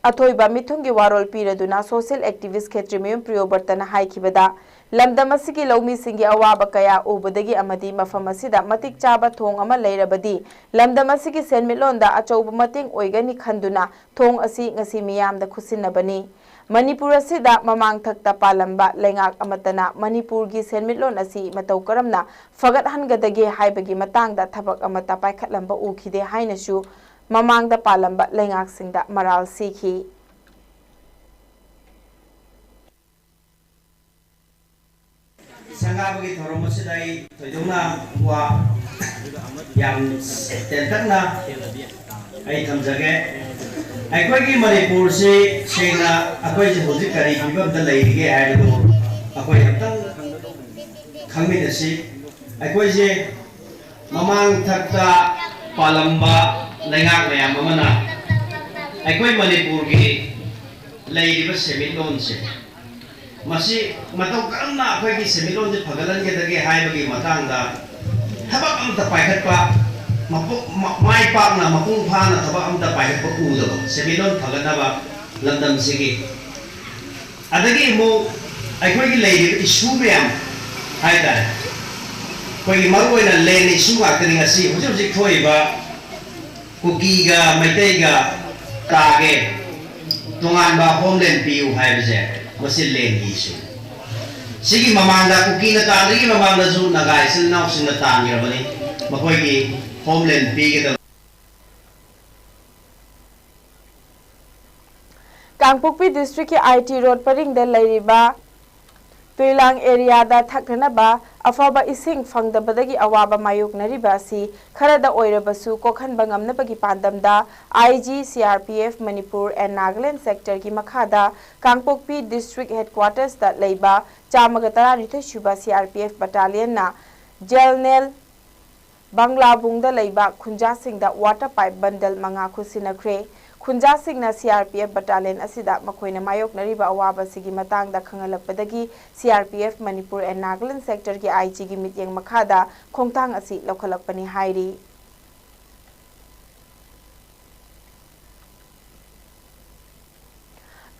ꯑꯊꯣꯏꯕ ꯃꯤꯊꯨꯡꯒꯤ ꯋꯥꯔꯣꯜ ꯄꯤꯔꯗꯨꯅ ꯁꯣꯁꯤꯌꯦꯜ ꯑꯦꯛꯇꯤꯚꯤꯁ ꯈꯦꯇ꯭ꯔꯤꯃꯌꯨꯝ ꯄ꯭ꯔꯤꯌꯣꯕ꯭ꯔꯇꯅ ꯍꯥꯏꯈꯤꯕꯗ, ꯂꯝꯗꯝ ꯑꯁꯤꯒꯤ ꯂꯧꯃꯤꯁꯤꯡꯒꯤ ꯑꯋꯥꯕ ꯀꯌꯥ ꯎꯕꯗꯒꯤ ꯑꯃꯗꯤ ꯃꯐꯝ ꯑꯁꯤꯗ ꯃꯇꯤꯛ ꯆꯥꯕ ꯊꯣꯡ ꯑꯃ ꯂꯩꯔꯕꯗꯤ ꯂꯝꯗꯝ ꯑꯁꯤꯒꯤ ꯁꯦꯟꯃꯤꯠꯂꯣꯟꯗ ꯑꯆꯧꯕ ꯃꯇꯦꯡ ꯑꯣꯏꯒꯅꯤ ꯈꯟꯗꯨꯅ ꯊꯣꯡ ꯑꯁꯤ ꯉꯁꯤ ꯃꯤꯌꯥꯝꯗ ꯈꯨꯠꯁꯤꯟꯅꯕꯅꯤ꯫ ꯃꯅꯤꯄꯨꯔ ꯑꯁꯤꯗ ꯃꯃꯥꯡꯊꯛꯇ ꯄꯥꯜꯂꯝꯕ ꯂꯩꯉꯥꯛ ꯑꯃꯠꯇꯅ ꯃꯅꯤꯄꯨꯔꯒꯤ ꯁꯦꯟꯃꯤꯠꯂꯣꯟ ꯑꯁꯤ ꯃꯇꯧ ꯀꯔꯝꯅ ꯐꯒꯠꯍꯟꯒꯗꯒꯦ ꯍꯥꯏꯕꯒꯤ ꯃꯇꯥꯡꯗ ꯊꯕꯛ ꯑꯃꯠꯇ ꯄꯥꯏꯈꯠꯂꯝꯕ ꯎꯈꯤꯗꯦ ꯍꯥꯏꯅꯁꯨ ꯃꯃꯥꯡꯗ ꯄꯥꯜꯂꯝꯕ ꯂꯩꯉꯥꯛꯁꯤꯡꯗ ꯃꯔꯥꯜ ꯁꯤꯈꯤ꯫ ꯁꯪꯒꯥꯕꯒꯤ ꯊꯧꯔꯝ ꯑꯁꯤꯗ ꯑꯩ ꯊꯣꯏꯗꯣꯛꯅ ꯋꯥ ꯌꯥꯝ ꯇꯦꯟꯇꯛꯅ ꯑꯩ ꯊꯝꯖꯒꯦ꯫ ꯑꯩꯈꯣꯏꯒꯤ ꯃꯅꯤꯄꯨꯔꯁꯤ ꯁꯦꯡꯅ ꯑꯩꯈꯣꯏꯁꯦ ꯍꯧꯖꯤꯛ ꯀꯔꯤ ꯐꯤꯕꯝꯗ ꯂꯩꯔꯤꯒꯦ ꯍꯥꯏꯕꯗꯨ ꯑꯩꯈꯣꯏ ꯑꯝꯇꯪ ꯈꯪꯃꯤꯟꯅꯁꯤ꯫ ꯑꯩꯈꯣꯏꯁꯦ ꯃꯃꯥꯡ ꯊꯛꯇ ꯄꯥꯜꯂꯝꯕ ꯂꯩꯉꯥꯛ ꯃꯌꯥꯝ ꯑꯃꯅ ꯑꯩꯈꯣꯏ ꯃꯅꯤꯄꯨꯔꯒꯤ ꯂꯩꯔꯤꯕ ꯁꯦꯟꯃꯤꯠꯂꯣꯟꯁꯦ, ꯃꯁꯤ ꯃꯇꯧ ꯀꯔꯝꯅ ꯑꯩꯈꯣꯏꯒꯤ ꯁꯦꯟꯃꯤꯠꯂꯣꯟꯁꯦ ꯐꯒꯠꯍꯟꯒꯗꯒꯦ ꯍꯥꯏꯕꯒꯤ ꯃꯇꯥꯡꯗ ꯊꯕꯛ ꯑꯃꯇ ꯄꯥꯏꯈꯠꯄ, ꯃꯄꯨ-, ꯃ-, ꯃꯥꯏ ꯄꯥꯛꯅ ꯃꯄꯨꯡ ꯐꯥꯅ ꯊꯕꯛ ꯑꯃꯇ ꯄꯥꯏꯈꯠꯄ ꯎꯗꯕ, ꯁꯦꯟꯃꯤꯠꯂꯣꯟ ꯐꯒꯠꯅꯕ ꯂꯝꯗꯝꯁꯤꯒꯤ꯫ ꯑꯗꯒꯤ ꯑꯃꯨꯛ ꯑꯩꯈꯣꯏꯒꯤ ꯂꯩꯔꯤꯕ ꯏꯁꯨ ꯃꯌꯥꯝ ꯍꯥꯏꯇꯥꯔꯦ, ꯑꯩꯈꯣꯏꯒꯤ ꯃꯔꯨꯑꯣꯏꯅ ꯂꯦꯟ ꯏꯁꯨ ꯉꯥꯛꯇꯅꯤ꯫ ꯉꯁꯤ ꯍꯧꯖꯤꯛ ꯍꯧꯖꯤꯛ ꯊꯣꯛꯏꯕ ꯀꯨꯀꯤꯒ ꯃꯩꯇꯩꯒ ꯇꯥꯒꯦ, ꯇꯣꯉꯥꯟꯕ ꯍꯣꯝꯂꯦꯟ ꯄꯤꯌꯨ ꯍꯥꯏꯕꯁꯦ, ꯃꯁꯤ ꯂꯦꯟꯒꯤ ꯏꯁꯨ꯫ ꯁꯤꯒꯤ ꯃꯃꯥꯡꯗ, ꯀꯨꯀꯤꯅ ꯇꯥꯟꯗ꯭ꯔꯤꯉꯩ ꯃꯃꯥꯡꯗꯁꯨ ꯅꯥꯒꯥ ꯏꯆꯤꯜ ꯏꯅꯥꯎꯁꯤꯡꯅ ꯇꯥꯟꯈ꯭ꯔꯕꯅꯤ ꯃꯈꯣꯏꯒꯤ ꯍꯣꯝꯂꯦꯟ ꯄꯤꯒꯗꯕ꯫ ꯀꯥꯡꯄꯣꯛꯄꯤ ꯗꯤꯁꯇ꯭ꯔꯤꯛꯀꯤ ꯑꯥꯏ ꯇꯤ ꯔꯣꯗ ꯄꯔꯤꯡꯗ ꯂꯩꯔꯤꯕ ꯇꯨꯏꯂꯥꯡ ꯑꯦꯔꯤꯌꯥꯗ ꯊꯛꯅꯅꯕ ꯑꯐꯕ ꯏꯁꯤꯡ ꯐꯪꯗꯕꯗꯒꯤ ꯑꯋꯥꯕ ꯃꯥꯌꯣꯛꯅꯔꯤꯕ ꯑꯁꯤ ꯈꯔꯗ ꯑꯣꯏꯔꯕꯁꯨ ꯀꯣꯛꯍꯟꯕ ꯉꯝꯅꯕꯒꯤ ꯄꯥꯟꯗꯝꯗ I G C R P F Manipur and Nagaland ꯁꯦꯛꯇꯔꯒꯤ ꯃꯈꯥꯗ ꯀꯥꯡꯄꯣꯛꯄꯤ ꯗꯤꯁꯇ꯭ꯔꯤꯛ ꯍꯦꯗꯀ꯭ꯋꯥꯇꯔꯁꯇ ꯂꯩꯕ ꯆꯥꯝꯃꯒ ꯇꯔꯥꯅꯤꯊꯣꯏ ꯁꯨꯕ ꯁꯤ ꯑꯥꯔ ꯄꯤ ꯑꯦꯐ ꯕꯠꯇꯥꯂꯤꯌꯟꯅ ꯖꯦꯜꯅꯦꯜ ꯕꯪꯂꯥꯕꯨꯡꯗ ꯂꯩꯕ ꯈꯨꯟꯖꯥꯁꯤꯡꯗ ꯋꯥꯇꯔ ꯄꯥꯏꯞ ꯕꯟꯗꯜ ꯃꯉꯥ ꯈꯨꯠꯁꯤꯟꯅꯈ꯭ꯔꯦ꯫ ꯈꯨꯟꯖꯥꯁꯤꯡꯅ ꯁꯤ ꯑꯥꯔ ꯄꯤ ꯑꯦꯐ ꯕꯠꯇꯥꯂꯤꯌꯟ ꯑꯁꯤꯗ ꯃꯈꯣꯏꯅ ꯃꯥꯌꯣꯛꯅꯔꯤꯕ ꯑꯋꯥꯕ ꯑꯁꯤꯒꯤ ꯃꯇꯥꯡꯗ ꯈꯪꯍꯜꯂꯛꯄꯗꯒꯤ C R P F Manipur and Nagaland ꯁꯦꯛꯇꯔꯒꯤ ꯑꯥꯏ ꯖꯤꯒꯤ ꯃꯤꯠꯌꯦꯡ ꯃꯈꯥꯗ ꯈꯣꯡꯊꯥꯡ ꯑꯁꯤ ꯂꯧꯈꯠꯂꯛꯄꯅꯤ ꯍꯥꯏꯔꯤ꯫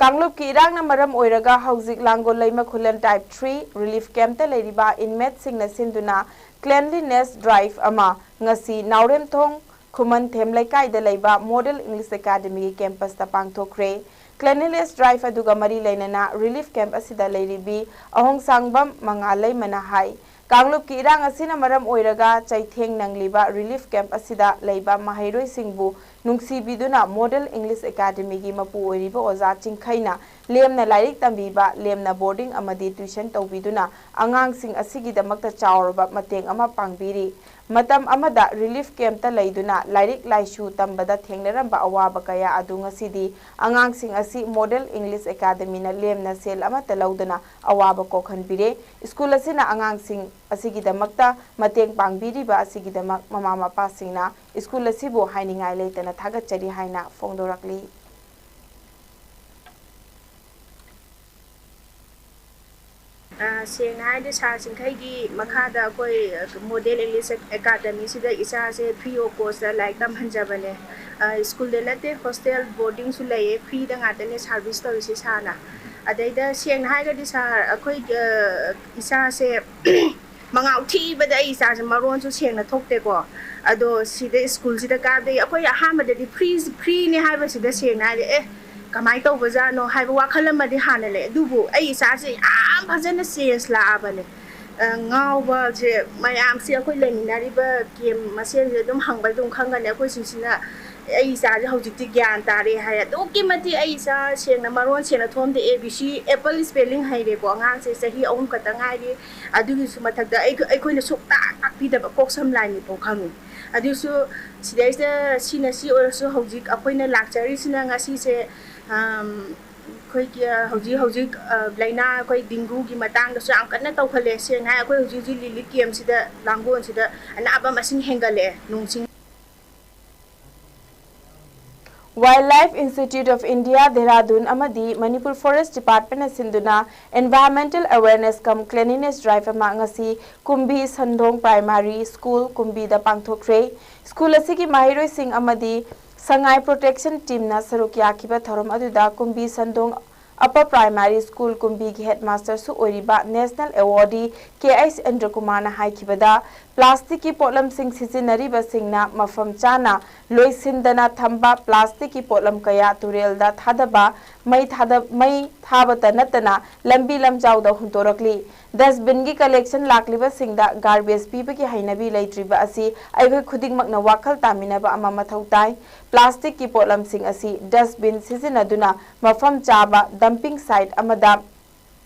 ꯀꯥꯡꯂꯨꯞꯀꯤ ꯏꯔꯥꯡꯅ ꯃꯔꯝ ꯑꯣꯏꯔꯒ ꯍꯧꯖꯤꯛ ꯂꯥꯡꯒꯣꯜ ꯂꯩꯃ ꯈꯨꯂꯦꯟ ꯇꯥꯏꯞ ꯊ꯭ꯔꯤ ꯔꯤꯂꯤꯐ ꯀꯦꯝꯞꯇ ꯂꯩꯔꯤꯕ ꯏꯟꯃꯦꯠꯁꯤꯡꯅ ꯁꯤꯟꯗꯨꯅ ꯀ꯭ꯂꯦꯟꯂꯤꯅꯦꯁ ꯗ꯭ꯔꯥꯏꯚ ꯑꯃ ꯉꯁꯤ ꯅꯥꯎꯔꯦꯝꯊꯣꯡ ꯈꯨꯃꯟꯊꯦꯝ ꯂꯩꯀꯥꯏꯗ ꯂꯩꯕ ꯃꯣꯗꯦꯜ ꯏꯪꯂꯤꯁ ꯑꯦꯀꯥꯗꯃꯤꯒꯤ ꯀꯦꯝꯄꯁꯇ ꯄꯥꯡꯊꯣꯛꯈ꯭ꯔꯦ꯫ ꯀ꯭ꯂꯦꯟꯂꯤꯅꯦꯁ ꯗ꯭ꯔꯥꯏꯚ ꯑꯗꯨꯒ ꯃꯔꯤ ꯂꯩꯅꯅ ꯔꯤꯂꯤꯐ ꯀꯦꯝꯞ ꯑꯁꯤꯗ ꯂꯩꯔꯤꯕꯤ ꯑꯍꯣꯡꯁꯥꯡꯕꯝ ꯃꯉꯥꯂꯩꯃꯅ ꯍꯥꯏ, ꯀꯥꯡꯂꯨꯞꯀꯤ ꯏꯔꯥꯡ ꯑꯁꯤꯅ ꯃꯔꯝ ꯑꯣꯏꯔꯒ ꯆꯩꯊꯦꯡ ꯅꯪꯂꯤꯕ ꯔꯤꯂꯤꯐ ꯀꯦꯝꯞ ꯑꯁꯤꯗ ꯂꯩꯕ ꯃꯍꯩꯔꯣꯏꯁꯤꯡꯕꯨ ꯅꯨꯡꯁꯤꯕꯤꯗꯨꯅ ꯃꯣꯗꯦꯜ ꯏꯪꯂꯤꯁ ꯑꯦꯀꯥꯗꯃꯤꯒꯤ ꯃꯄꯨ ꯑꯣꯏꯔꯤꯕ ꯑꯣꯖꯥ ꯆꯤꯡꯈꯩꯅ ꯂꯦꯝꯅ ꯂꯥꯏꯔꯤꯛ ꯇꯝꯕꯤꯕ, ꯂꯦꯝꯅ ꯕꯣꯔꯗꯤꯡ ꯑꯃꯗꯤ ꯇ꯭ꯌꯨꯁꯟ ꯇꯧꯕꯤꯗꯨꯅ ꯑꯉꯥꯡꯁꯤꯡ ꯑꯁꯤꯒꯤꯗꯃꯛꯇ ꯆꯥꯎꯔꯕ ꯃꯇꯦꯡ ꯑꯃ ꯄꯥꯡꯕꯤꯔꯤ꯫ ꯃꯇꯝ ꯑꯃꯗ ꯔꯤꯂꯤꯐ ꯀꯦꯝꯞꯇ ꯂꯩꯗꯨꯅ ꯂꯥꯏꯔꯤꯛ ꯂꯥꯏꯁꯨ ꯇꯝꯕꯗ ꯊꯦꯡꯅꯔꯝꯕ ꯑꯋꯥꯕ ꯀꯌꯥ ꯑꯗꯨ ꯉꯁꯤꯗꯤ ꯑꯉꯥꯡꯁꯤꯡ ꯑꯁꯤ ꯃꯣꯗꯦꯜ ꯏꯪꯂꯤꯁ ꯑꯦꯀꯥꯗꯃꯤꯅ ꯂꯦꯝꯅ ꯁꯦꯜ ꯑꯃꯠꯇ ꯂꯧꯗꯅ ꯑꯋꯥꯕ ꯀꯣꯛꯍꯟꯕꯤꯔꯦ꯫ ꯁ꯭ꯀꯨꯜ ꯑꯁꯤꯅ ꯑꯉꯥꯡꯁꯤꯡ ꯑꯁꯤꯒꯤꯗꯃꯛꯇ ꯃꯇꯦꯡ ꯄꯥꯡꯕꯤꯔꯤꯕ ꯑꯁꯤꯒꯤꯗꯃꯛ ꯃꯃꯥ ꯃꯄꯥꯁꯤꯡꯅ ꯁ꯭ꯀꯨꯜ ꯑꯁꯤꯕꯨ ꯍꯥꯏꯅꯤꯡꯉꯥꯏ ꯂꯩꯇꯅ ꯊꯥꯒꯠꯆꯔꯤ ꯍꯥꯏꯅ ꯐꯣꯡꯗꯣꯔꯛꯂꯤ꯫ ꯑ, ꯁꯦꯡꯅ ꯍꯥꯏꯔꯗꯤ ꯁꯥꯔ ꯆꯤꯡꯈꯩꯒꯤ ꯃꯈꯥꯗ ꯑꯩꯈꯣꯏ ꯃꯣꯗꯦꯜ ꯏꯪꯂꯤꯁ ꯑꯦꯀꯥꯗꯃꯤꯁꯤꯗ ꯏꯆꯥꯁꯦ ꯐ꯭ꯔꯤ ꯑꯣꯐ ꯀꯣꯁꯇ ꯂꯥꯏꯔꯤꯛ ꯇꯝꯍꯟꯖꯕꯅꯦ꯫ ꯑ, ꯁ꯭ꯀꯨꯜꯗ ꯅꯠꯇꯦ, ꯍꯣꯁꯇꯦꯜ ꯕꯣꯔꯗꯤꯡꯁꯨ ꯂꯩꯌꯦ, ꯐ꯭ꯔꯤꯗ ꯉꯥꯛꯇꯅꯦ ꯁꯥꯔꯚꯤꯁ ꯇꯧꯔꯤꯁꯦ ꯁꯥꯔꯅ꯫ ꯑꯗꯩꯗ ꯁꯦꯡꯅ ꯍꯥꯏꯔꯒꯗꯤ ꯁꯥꯔ, ꯑꯩꯈꯣꯏ, ꯑ, ꯏꯆꯥꯁꯦ ꯃꯉꯥꯎ ꯊꯤꯕꯗ ꯑꯩ ꯏꯆꯥꯁꯦ ꯃꯔꯣꯟꯁꯨ ꯁꯦꯡꯅ ꯊꯣꯛꯇꯦꯀꯣ꯫ ꯑꯗꯣ ꯁꯤꯗ ꯁ꯭ꯀꯨꯜꯁꯤꯗ ꯀꯥꯕꯗꯒꯤ ꯑꯩꯈꯣꯏ ꯑꯍꯥꯟꯕꯗꯗꯤ ꯐ꯭ꯔꯤ, ꯐ꯭ꯔꯤꯅꯦ ꯍꯥꯏꯕꯁꯤꯗ ꯁꯦꯡꯅ ꯍꯥꯏꯔꯗꯤ ꯑꯦ ꯀꯃꯥꯏꯅ ꯇꯧꯕꯖꯥꯠꯅꯣ ꯍꯥꯏꯕ ꯋꯥꯈꯜ ꯑꯃꯗꯤ ꯍꯥꯟꯅ ꯂꯩ꯫ ꯑꯗꯨꯕꯨ ꯑꯩ ꯏꯆꯥꯁꯦ ꯌꯥꯝ ꯐꯖꯅ ꯆꯦꯟꯖ ꯂꯥꯛꯑꯕꯅꯦ꯫ ꯑ, ꯉꯥꯎꯕꯁꯦ ꯃꯌꯥꯝꯁꯦ ꯑꯩꯈꯣꯏ ꯂꯩꯃꯤꯟꯅꯔꯤꯕ ꯀꯦꯝ ꯃꯁꯦꯟꯁꯦ ꯑꯗꯨꯝ ꯍꯪꯕꯗ ꯑꯗꯨꯝ ꯈꯪꯒꯅꯤ꯫ ꯑꯩꯈꯣꯏ ꯁꯤꯁꯤꯅ ꯑꯩ ꯏꯆꯥꯁꯦ ꯍꯧꯖꯤꯛꯇꯤ ꯒ꯭ꯌꯥꯟ ꯇꯥꯔꯦ ꯍꯥꯏ꯫ ꯑꯗꯨꯛꯀꯤ ꯃꯇꯤꯛ ꯑꯩ ꯏꯆꯥ ꯁꯦꯡꯅ ꯃꯔꯣꯟ ꯁꯦꯡꯅ ꯊꯣꯝꯗꯦ꯫ A B C apple spelling ꯍꯩꯔꯦꯀꯣ꯫ ꯑꯉꯥꯡꯁꯦ ꯆꯍꯤ ꯑꯍꯨꯝ ꯈꯛꯇ ꯉꯥꯏꯔꯤ꯫ ꯑꯗꯨꯒꯤꯁꯨ ꯃꯊꯛꯇ ꯑꯩꯈꯣꯏ, ꯑꯩꯈꯣꯏꯅ ꯁꯨꯛꯇꯥꯛ ꯇꯥꯛꯄꯤꯗꯕ ꯀꯣꯛ ꯁꯝ ꯂꯥꯏꯟ ꯐꯥꯎ ꯈꯪꯉꯤ꯫ ꯑꯗꯨꯁꯨ ꯁꯤꯗꯩꯁꯤꯗ ꯁꯤꯅ ꯁꯤ ꯑꯣꯏꯔꯁꯨ ꯍꯧꯖꯤꯛ ꯑꯩꯈꯣꯏꯅ ꯂꯥꯛꯆꯔꯤꯁꯤꯅ ꯉꯁꯤꯁꯦ, ꯑꯝ, ꯑꯩꯈꯣꯏꯒꯤ, ꯑ, ꯍꯧꯖꯤꯛ ꯍꯧꯖꯤꯛ, ꯑ, ꯂꯥꯏꯅꯥ ꯑꯩꯈꯣꯏ ꯗꯤꯡꯒꯨꯒꯤ ꯃꯇꯥꯡꯗꯁꯨ ꯌꯥꯝ ꯀꯟꯅ ꯇꯧꯈꯠꯂꯦ꯫ ꯁꯦꯡꯅ ꯍꯥꯏ ꯑꯩꯈꯣꯏ ꯍꯧꯖꯤꯛ ꯍꯧꯖꯤꯛ ꯔꯤꯂꯤꯐ ꯀꯦꯝꯁꯤꯗ ꯂꯥꯡꯒꯣꯜꯁꯤꯗ ꯑꯅꯥꯕ ꯃꯁꯤꯡ ꯍꯦꯟꯒꯠꯂꯛꯑꯦ ꯅꯣꯡ ꯆꯤꯡ Wildlife Institute of India, Dehradun ꯑꯃꯗꯤ ꯃꯅꯤꯄꯨꯔ ꯐꯣꯔꯦꯁ ꯗꯤꯄꯥꯔꯠꯃꯦꯟꯅ ꯁꯤꯟꯗꯨꯅ Environmental Awareness cum Cleanliness Drive ꯑꯃ ꯉꯁꯤ ꯀꯨꯝꯕꯤ ꯁꯟꯗꯣꯡ ꯄ꯭ꯔꯥꯏꯃꯥꯔꯤ ꯁ꯭ꯀꯨꯜ ꯀꯨꯝꯕꯤꯗ ꯄꯥꯡꯊꯣꯛꯈ꯭ꯔꯦ꯫ ꯁ꯭ꯀꯨꯜ ꯑꯁꯤꯒꯤ ꯃꯍꯩꯔꯣꯏꯁꯤꯡ ꯑꯃꯗꯤ ꯁꯉꯥꯏ ꯄ꯭ꯔꯣꯇꯦꯛꯁꯟ ꯇꯤꯝꯅ ꯁꯔꯨꯛ ꯌꯥꯈꯤꯕ ꯊꯧꯔꯝ ꯑꯗꯨꯗ ꯀꯨꯝꯕꯤ ꯁꯟꯗꯣꯡ ꯑꯄꯔ ꯄ꯭ꯔꯥꯏꯃꯥꯔꯤ ꯁ꯭ꯀꯨꯜ ꯀꯨꯝꯕꯤꯒꯤ ꯍꯦꯗꯃꯥꯁꯇꯔꯁꯨ ꯑꯣꯏꯔꯤꯕ ꯅꯦꯁꯅꯦꯜ ꯑꯦꯋꯥꯔꯗꯤ ꯀꯦ ꯑꯩꯆ ꯏꯟꯗ꯭ꯔꯀꯨꯃꯥꯔꯅ ꯍꯥꯏꯈꯤꯕꯗ, ꯄ꯭ꯂꯥꯁꯇꯤꯛꯀꯤ ꯄꯣꯠꯂꯝꯁꯤꯡ ꯁꯤꯖꯤꯟꯅꯔꯤꯕꯁꯤꯡꯅ ꯃꯐꯝ ꯆꯥꯅ ꯂꯣꯏꯁꯤꯟꯗꯅ ꯊꯝꯕ ꯄ꯭ꯂꯥꯁꯇꯤꯛꯀꯤ ꯄꯣꯠꯂꯝ ꯀꯌꯥ ꯇꯨꯔꯦꯜꯗ ꯊꯥꯗꯕ, ꯃꯩ ꯊꯥꯗ-, ꯃꯩ ꯊꯥꯕꯇ ꯅꯠꯇꯅ ꯂꯝꯕꯤ ꯂꯝꯖꯥꯎꯗ ꯍꯨꯟꯗꯣꯔꯛꯂꯤ꯫ ꯗꯁꯕꯤꯟꯒꯤ ꯀꯂꯦꯛꯁꯟ ꯂꯥꯛꯂꯤꯕꯁꯤꯡꯗ ꯒꯥꯔꯕꯦꯖ ꯄꯤꯕꯒꯤ ꯍꯩꯅꯕꯤ ꯂꯩꯇ꯭ꯔꯤꯕ ꯑꯁꯤ ꯑꯩꯈꯣꯏ ꯈꯨꯗꯤꯡꯃꯛꯅ ꯋꯥꯈꯜ ꯇꯥꯃꯤꯟꯅꯕ ꯑꯃ ꯃꯊꯧ ꯇꯥꯏ꯫ ꯄ꯭ꯂꯥꯁꯇꯤꯛꯀꯤ ꯄꯣꯠꯂꯝꯁꯤꯡ ꯑꯁꯤ ꯗꯁꯕꯤꯟ ꯁꯤꯖꯤꯟꯅꯗꯨꯅ ꯃꯐꯝ ꯆꯥꯕ ꯗꯝꯄꯤꯡ ꯁꯥꯏꯠ ꯑꯃꯗ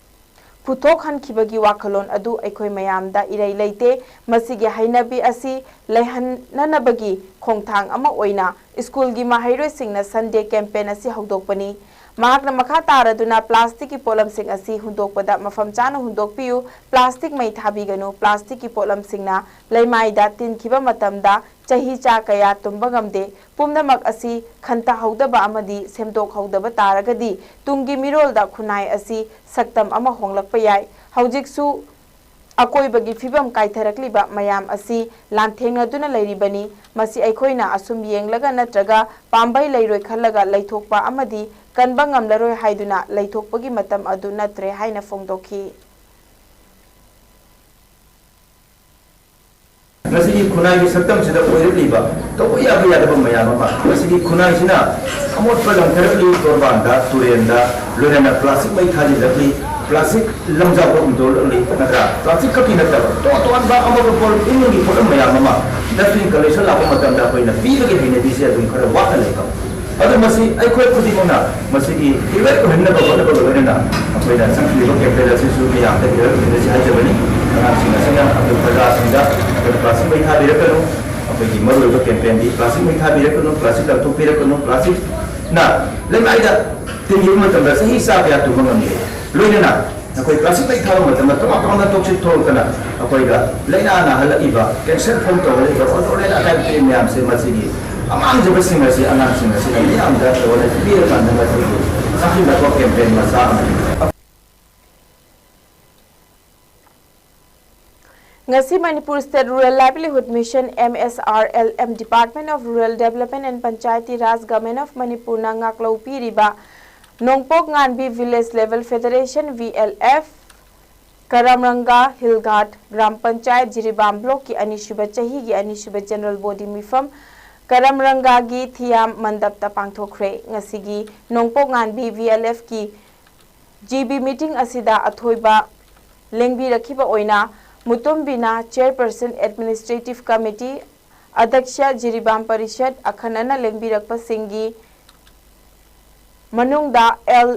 ꯄꯨꯊꯣꯛꯍꯟꯈꯤꯕꯒꯤ ꯋꯥꯈꯜꯂꯣꯟ ꯑꯗꯨ ꯑꯩꯈꯣꯏ ꯃꯌꯥꯝꯗ ꯏꯔꯩ ꯂꯩꯇꯦ꯫ ꯃꯁꯤꯒꯤ ꯍꯩꯅꯕꯤ ꯑꯁꯤ ꯂꯩꯍꯟꯅꯅꯕꯒꯤ ꯈꯣꯡꯊꯥꯡ ꯑꯃ ꯑꯣꯏꯅ ꯁ꯭ꯀꯨꯜꯒꯤ ꯃꯍꯩꯔꯣꯏꯁꯤꯡꯅ ꯁꯟꯗꯦ ꯀꯦꯝꯄꯦꯟ ꯑꯁꯤ ꯍꯧꯗꯣꯛꯄꯅꯤ꯫ ꯃꯍꯥꯛꯅ ꯃꯈꯥ ꯇꯥꯔꯗꯨꯅ ꯄ꯭ꯂꯥꯁꯇꯤꯛꯀꯤ ꯄꯣꯠꯂꯝꯁꯤꯡ ꯑꯁꯤ ꯍꯨꯟꯗꯣꯛꯄꯗ ꯃꯐꯝ ꯆꯥꯅ ꯍꯨꯟꯗꯣꯛꯄꯤꯌꯨ, ꯄ꯭ꯂꯥꯁꯇꯤꯛ ꯃꯩ ꯊꯥꯕꯤꯒꯅꯨ, ꯄ꯭ꯂꯥꯁꯇꯤꯛꯀꯤ ꯄꯣꯠꯂꯝꯁꯤꯡꯅ ꯂꯩꯃꯥꯏꯗ ꯇꯤꯟꯈꯤꯕ ꯃꯇꯝꯗ ꯆꯍꯤ ꯆꯥ ꯀꯌꯥ ꯇꯨꯝꯕ ꯉꯝꯗꯦ꯫ ꯄꯨꯝꯅꯃꯛ ꯑꯁꯤ ꯈꯟꯊꯍꯧꯗꯕ ꯑꯃꯗꯤ ꯁꯦꯝꯗꯣꯛꯍꯧꯗꯕ ꯇꯥꯔꯒꯗꯤ ꯇꯨꯡꯒꯤ ꯃꯤꯔꯣꯜꯗ ꯈꯨꯟꯅꯥꯏ ꯑꯁꯤ ꯁꯛꯇꯝ ꯑꯃ ꯍꯣꯡꯂꯛꯄ ꯌꯥꯏ꯫ ꯍꯧꯖꯤꯛꯁꯨ ꯑꯀꯣꯏꯕꯒꯤ ꯐꯤꯕꯝ ꯀꯥꯏꯊꯔꯛꯂꯤꯕ ꯃꯌꯥꯝ ꯑꯁꯤ ꯂꯥꯟꯊꯦꯡꯅꯗꯨꯅ ꯂꯩꯔꯤꯕꯅꯤ꯫ ꯃꯁꯤ ꯑꯩꯈꯣꯏꯅ ꯑꯁꯨꯝ ꯌꯦꯡꯂꯒ ꯅꯠꯇ꯭ꯔꯒ ꯄꯥꯝꯕꯩ ꯂꯩꯔꯣꯏ ꯈꯜꯂꯒ ꯂꯩꯊꯣꯛꯄ ꯑꯃꯗꯤ ꯀꯟꯕ ꯉꯝꯂꯔꯣꯏ ꯍꯥꯏꯗꯨꯅ ꯂꯩꯊꯣꯛꯄꯒꯤ ꯃꯇꯝ ꯑꯗꯨ ꯅꯠꯇ꯭ꯔꯦ ꯍꯥꯏꯅ ꯐꯣꯡꯗꯣꯛꯈꯤ꯫ ꯉꯁꯤꯒꯤ ꯈꯨꯟꯅꯥꯏꯒꯤ ꯁꯛꯇꯝꯁꯤꯗ ꯑꯣꯏꯔꯛꯂꯤꯕ ꯇꯧꯕ ꯌꯥꯕ ꯌꯥꯗꯕ ꯃꯌꯥꯝ ꯑꯃ, ꯉꯁꯤꯒꯤ ꯈꯨꯟꯅꯥꯏꯁꯤꯅ ꯑꯃꯣꯠꯄ ꯂꯪꯊꯔꯛꯂꯤ, ꯇꯣꯔꯕꯥꯟꯗ, ꯇꯨꯔꯦꯟꯗ, ꯂꯣꯏꯅꯅ ꯄ꯭ꯂꯥꯁꯇꯤꯛ ꯃꯩ ꯊꯥꯖꯤꯜꯂꯛꯂꯤ, ꯄ꯭ꯂꯥꯁꯇꯤꯛ ꯂꯝꯖꯥꯎꯗ ꯍꯨꯟꯗꯣꯛꯂꯛꯂꯤ, ꯅꯠꯇ꯭ꯔꯥ? ꯄ꯭ꯂꯥꯁꯇꯤꯛ ꯈꯛꯀꯤ ꯅꯠꯇꯕ ꯑꯇꯣꯞ ꯑꯇꯣꯞꯄ ꯑꯃꯒ ꯄꯣꯠ ꯏꯃꯨꯡꯒꯤ ꯄꯣꯠꯂꯝ ꯃꯌꯥꯝ ꯑꯃ ꯗꯁꯕꯤꯟ ꯀꯂꯦꯛꯁꯟ ꯂꯥꯛꯄ ꯃꯇꯝꯗ ꯑꯩꯈꯣꯏꯅ ꯄꯤꯕꯒꯤ ꯍꯩꯅꯕꯤꯁꯦ ꯑꯗꯨꯝ ꯈꯔ ꯋꯥꯠꯅ ꯂꯩꯕ꯫ ꯑꯗꯨ ꯃꯁꯤ ꯑꯩꯈꯣꯏ ꯈꯨꯗꯤꯡꯃꯛꯅ ꯃꯁꯤꯒꯤ ꯑꯦꯋꯦꯌꯔ ꯑꯣꯏꯍꯟꯅꯕ ꯍꯣꯠꯅꯕꯒ ꯂꯣꯏꯅꯅ ꯑꯩꯈꯣꯏꯅ ꯆꯪꯁꯤꯜꯂꯤꯕ ꯀꯦꯝꯄꯦꯟ ꯑꯁꯤꯁꯨ ꯃꯤꯌꯥꯝꯗ ꯑꯦꯋꯦꯌꯔ ꯑꯣꯏꯍꯟꯕꯁꯤ ꯍꯥꯏꯖꯕꯅꯤ꯫ ꯑꯉꯥꯡꯁꯤꯡ ꯑꯁꯤꯅ ꯑꯩꯈꯣꯏ ꯄ꯭ꯔꯖꯥꯁꯤꯡꯗ ꯑꯩꯈꯣꯏ ꯄ꯭ꯂꯥꯁꯇꯤꯛ ꯃꯩ ꯊꯥꯕꯤꯔꯛꯀꯅꯨ, ꯑꯩꯈꯣꯏꯒꯤ ꯃꯔꯨꯑꯣꯏꯕ ꯀꯦꯝꯄꯦꯟꯗꯤ ꯄ꯭ꯂꯥꯁꯇꯤꯛ ꯃꯩ ꯊꯥꯕꯤꯔꯛꯀꯅꯨ, ꯄ꯭ꯂꯥꯁꯇꯤꯛ ꯂꯪꯊꯣꯛꯄꯤꯔꯛꯀꯅꯨ, ꯄ꯭ꯂꯥꯁꯇꯤꯛꯅ ꯂꯩꯃꯥꯏꯗ ꯇꯤꯟꯈꯤꯕ ꯃꯇꯝꯗ ꯆꯍꯤ ꯆꯥ ꯀꯌꯥ ꯇꯨꯝꯕ ꯉꯝꯗꯦ꯫ ꯂꯣꯏꯅꯅ ꯑꯩꯈꯣꯏ ꯄ꯭ꯂꯥꯁꯇꯤꯛ ꯃꯩ ꯊꯥꯕ ꯃꯇꯝꯗ ꯇꯣꯉꯥꯟ ꯇꯣꯉꯥꯟꯕ ꯇꯣꯛꯁꯤꯛ ꯊꯣꯛꯂꯛꯇꯅ ꯑꯩꯈꯣꯏꯗ ꯂꯥꯏꯅꯥ ꯅꯥꯍꯜꯂꯛꯏꯕ, ꯀꯦꯟꯁꯔ ꯐꯣꯝ ꯇꯧꯍꯜꯂꯛꯏꯕ, ꯑꯣꯖꯣꯟ ꯂꯥꯏꯅꯥ ꯇꯥꯏꯞ ꯃꯌꯥꯝꯁꯦ, ꯃꯁꯤꯒꯤ ꯑꯃꯥꯡꯖꯕꯁꯤꯡ ꯑꯁꯤ ꯑꯉꯥꯡꯁꯤꯡ ꯑꯁꯤꯗ ꯃꯤꯌꯥꯝꯗ ꯑꯦꯋꯦꯔꯅꯦꯁ ꯄꯤꯔꯀꯥꯟꯗ ꯃꯁꯤꯒꯤ ꯆꯥꯁꯤꯜꯂꯛꯄ ꯀꯦꯝꯄꯦꯟ ꯃꯆꯥ ꯑꯃꯅꯤ꯫ ꯉꯁꯤ Manipur State Rural Livelihood Mission, M S R L M, Department of Rural Development and Panchayati Raj, Government of Manipurꯅ ꯉꯥꯛꯂꯧ ꯄꯤꯔꯤꯕ ꯅꯣꯡꯄꯣꯛ ꯉꯥꯟꯕꯤ Village Level Federation, V L F, ꯀꯔꯝꯔꯪꯒꯥ ꯍꯤꯜ ꯘꯥꯠ ꯒ꯭ꯔꯥꯝ ꯄꯟꯆꯥꯌꯠ ꯖꯤꯔꯤꯕꯥꯝ ꯕ꯭ꯂꯣꯛꯀꯤ ꯑꯅꯤꯁꯨꯕ ꯆꯍꯤꯒꯤ ꯑꯅꯤꯁꯨꯕ ꯖꯦꯅꯔꯦꯜ ꯕꯣꯗꯤ ꯃꯤꯐꯝ ꯀꯔꯝꯔꯪꯒꯥꯒꯤ ꯊꯤꯌꯥꯝ ꯃꯟꯗꯞꯇ ꯄꯥꯡꯊꯣꯛꯈ꯭ꯔꯦ꯫ ꯉꯁꯤꯒꯤ ꯅꯣꯡꯄꯣꯛ ꯉꯥꯟꯕꯤ ꯚꯤ ꯑꯦꯜ ꯑꯦꯐꯀꯤ ꯖꯤ ꯕꯤ ꯃꯤꯇꯤꯡ ꯑꯁꯤꯗ ꯑꯊꯣꯏꯕ ꯂꯦꯡꯕꯤꯔꯛꯈꯤꯕ ꯑꯣꯏꯅ ꯃꯨꯇꯨꯝꯕꯤꯅ ꯆꯦꯌꯔꯄꯔꯁꯟ ꯑꯦꯗꯃꯤꯅꯤꯁꯇ꯭ꯔꯦꯇꯤꯚ ꯀꯃꯤꯇꯤ, ꯑꯗꯛꯁ꯭ꯌ ꯖꯤꯔꯤꯕꯥꯝ ꯄꯔꯤꯁꯠ ꯑꯈꯟꯅꯅ ꯂꯦꯡꯕꯤꯔꯛꯄꯁꯤꯡꯒꯤ ꯃꯅꯨꯡꯗ L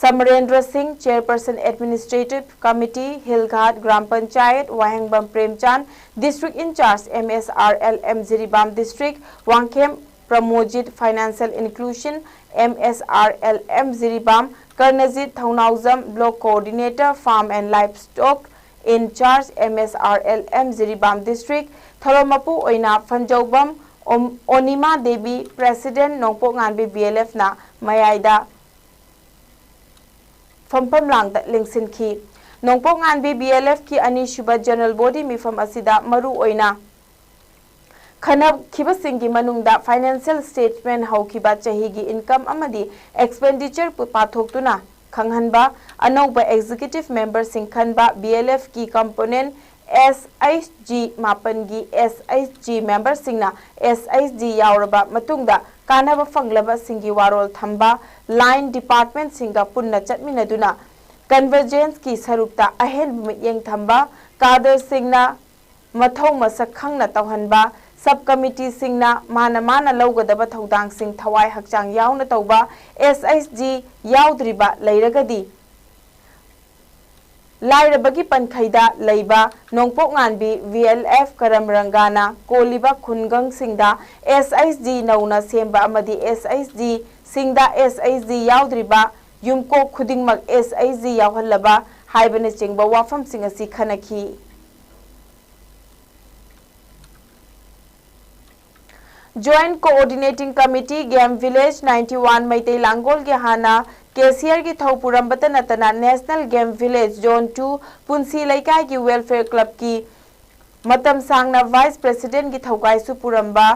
Samarendra Singh, chairperson administrative committee, Hill Ghat gram panchayat, Wahengbam Premchand, district in charge M S R L M Jiribam district, Wangkhem Pramojit, financial inclusion M S R L M Jiribam, Karanjit Thounaojam, block coordinator farm and livestock in charge M S R L M Jiribam district, ꯊꯧꯔꯝ ꯃꯄꯨ ꯑꯣꯏꯅ ꯐꯟꯖꯧꯕꯝ ꯑꯣꯝ-, ꯑꯣꯅꯤꯃꯥ Devi, president ꯅꯣꯡꯄꯣꯛ ꯉꯥꯟꯕꯤ V L ꯑꯦꯐꯅ ꯃꯌꯥꯏꯗ ꯐꯝꯐꯝ ꯂꯥꯡꯗ ꯂꯦꯡꯁꯤꯟꯈꯤ꯫ ꯅꯣꯡꯄꯣꯛ ꯉꯥꯟꯕꯤ V L ꯑꯦꯐꯀꯤ ꯑꯅꯤꯁꯨꯕ ꯖꯦꯅꯔꯦꯜ ꯕꯣꯗꯤ ꯃꯤꯐꯝ ꯑꯁꯤꯗ ꯃꯔꯨ ꯑꯣꯏꯅ ꯈꯟꯅꯈꯤꯕꯁꯤꯡꯒꯤ ꯃꯅꯨꯡꯗ ꯐꯥꯏꯅꯥꯟꯁꯤꯌꯦꯜ ꯁ꯭ꯇꯦꯠꯃꯦꯟꯠ ꯍꯧꯈꯤꯕ ꯆꯍꯤꯒꯤ ꯏꯟꯀꯝ ꯑꯃꯗꯤ ꯑꯦꯛꯁꯄꯦꯟꯗꯤꯆꯔ ꯄꯨ-, ꯄꯥꯊꯣꯛꯇꯨꯅ ꯈꯪꯍꯟꯕ, ꯑꯅꯧꯕ ꯑꯦꯛꯖꯤꯀ꯭ꯌꯨꯇꯤꯚ ꯃꯦꯝꯕꯔꯁꯤꯡ ꯈꯟꯕ, ꯚꯤ ꯑꯦꯜ ꯑꯦꯐꯀꯤ ꯀꯝꯄꯣꯅꯦꯟꯠ ꯑꯦꯁ ꯑꯩꯆ ꯖꯤ ꯃꯥꯄꯟꯒꯤ ꯑꯦꯁ ꯑꯩꯆ ꯖꯤ ꯃꯦꯝꯕꯔꯁꯤꯡꯅ ꯑꯦꯁ ꯑꯩꯆ ꯖꯤ ꯌꯥꯎꯔꯕ ꯃꯇꯨꯡꯗ ꯀꯥꯟꯅꯕ ꯐꯪꯂꯕꯁꯤꯡꯒꯤ ꯋꯥꯔꯣꯜ ꯊꯝꯕ, ꯂꯥꯏꯟ ꯗꯤꯄꯥꯔꯠꯃꯦꯟꯠꯁꯤꯡꯒ ꯄꯨꯟꯅ ꯆꯠꯃꯤꯟꯅꯗꯨꯅ ꯀꯟꯚꯔꯖꯦꯟꯁꯀꯤ ꯁꯔꯨꯛꯇ ꯑꯍꯦꯟꯕ ꯃꯤꯠꯌꯦꯡ ꯊꯝꯕ, ꯀꯥꯗꯔꯁꯤꯡꯅ ꯃꯊꯧ ꯃꯁꯛ ꯈꯪꯅ ꯇꯧꯍꯟꯕ, ꯁꯕ ꯀꯃꯤꯇꯤꯁꯤꯡꯅ ꯃꯥꯅ ꯃꯥꯅ ꯂꯧꯒꯗꯕ ꯊꯧꯗꯥꯡꯁꯤꯡ ꯊꯋꯥꯏ ꯍꯛꯆꯥꯡ ꯌꯥꯎꯅ ꯇꯧꯕ, ꯑꯦꯁ ꯑꯩꯆ ꯖꯤ ꯌꯥꯎꯗ꯭ꯔꯤꯕ ꯂꯩꯔꯒꯗꯤ ꯂꯥꯏꯔꯕꯒꯤ ꯄꯟꯈꯩꯗ ꯂꯩꯕ ꯅꯣꯡꯄꯣꯛ ꯉꯥꯟꯕꯤ ꯚꯤ ꯑꯦꯜ ꯑꯦꯐ ꯀꯔꯝ ꯔꯪꯒꯥꯅ ꯀꯣꯜꯂꯤꯕ ꯈꯨꯡꯒꯪꯁꯤꯡꯗ ꯑꯦꯁ ꯑꯩꯆ ꯖꯤ ꯅꯧꯅ ꯁꯦꯝꯕ ꯑꯃꯗꯤ ꯑꯦꯁ ꯑꯩꯆ ꯖꯤꯁꯤꯡꯗ ꯑꯦꯁ ꯑꯩꯆ ꯖꯤ ꯌꯥꯎꯗ꯭ꯔꯤꯕ ꯌꯨꯝꯀꯣꯛ ꯈꯨꯗꯤꯡꯃꯛ ꯑꯦꯁ ꯑꯩꯆ ꯖꯤ ꯌꯥꯎꯍꯜꯂꯕ ꯍꯥꯏꯕꯅꯆꯤꯡꯕ ꯋꯥꯐꯝꯁꯤꯡ ꯑꯁꯤ ꯈꯟꯅꯈꯤ꯫ Joint Coordinating Committee, Game Village ninety one Meitei ꯂꯥꯡꯒꯣꯜꯒꯤ ꯍꯥꯟꯅ ꯀꯦꯁꯤꯌꯔꯒꯤ ꯊꯧ ꯄꯨꯔꯝꯕꯇ ꯅꯠꯇꯅ National Game Village Zone two ꯄꯨꯟꯁꯤ ꯂꯩꯀꯥꯏꯒꯤ Welfare Clubꯀꯤ ꯃꯇꯝ ꯁꯥꯡꯅ Vice Presidentꯀꯤ ꯊꯧꯒꯥꯏꯁꯨ ꯄꯨꯔꯝꯕ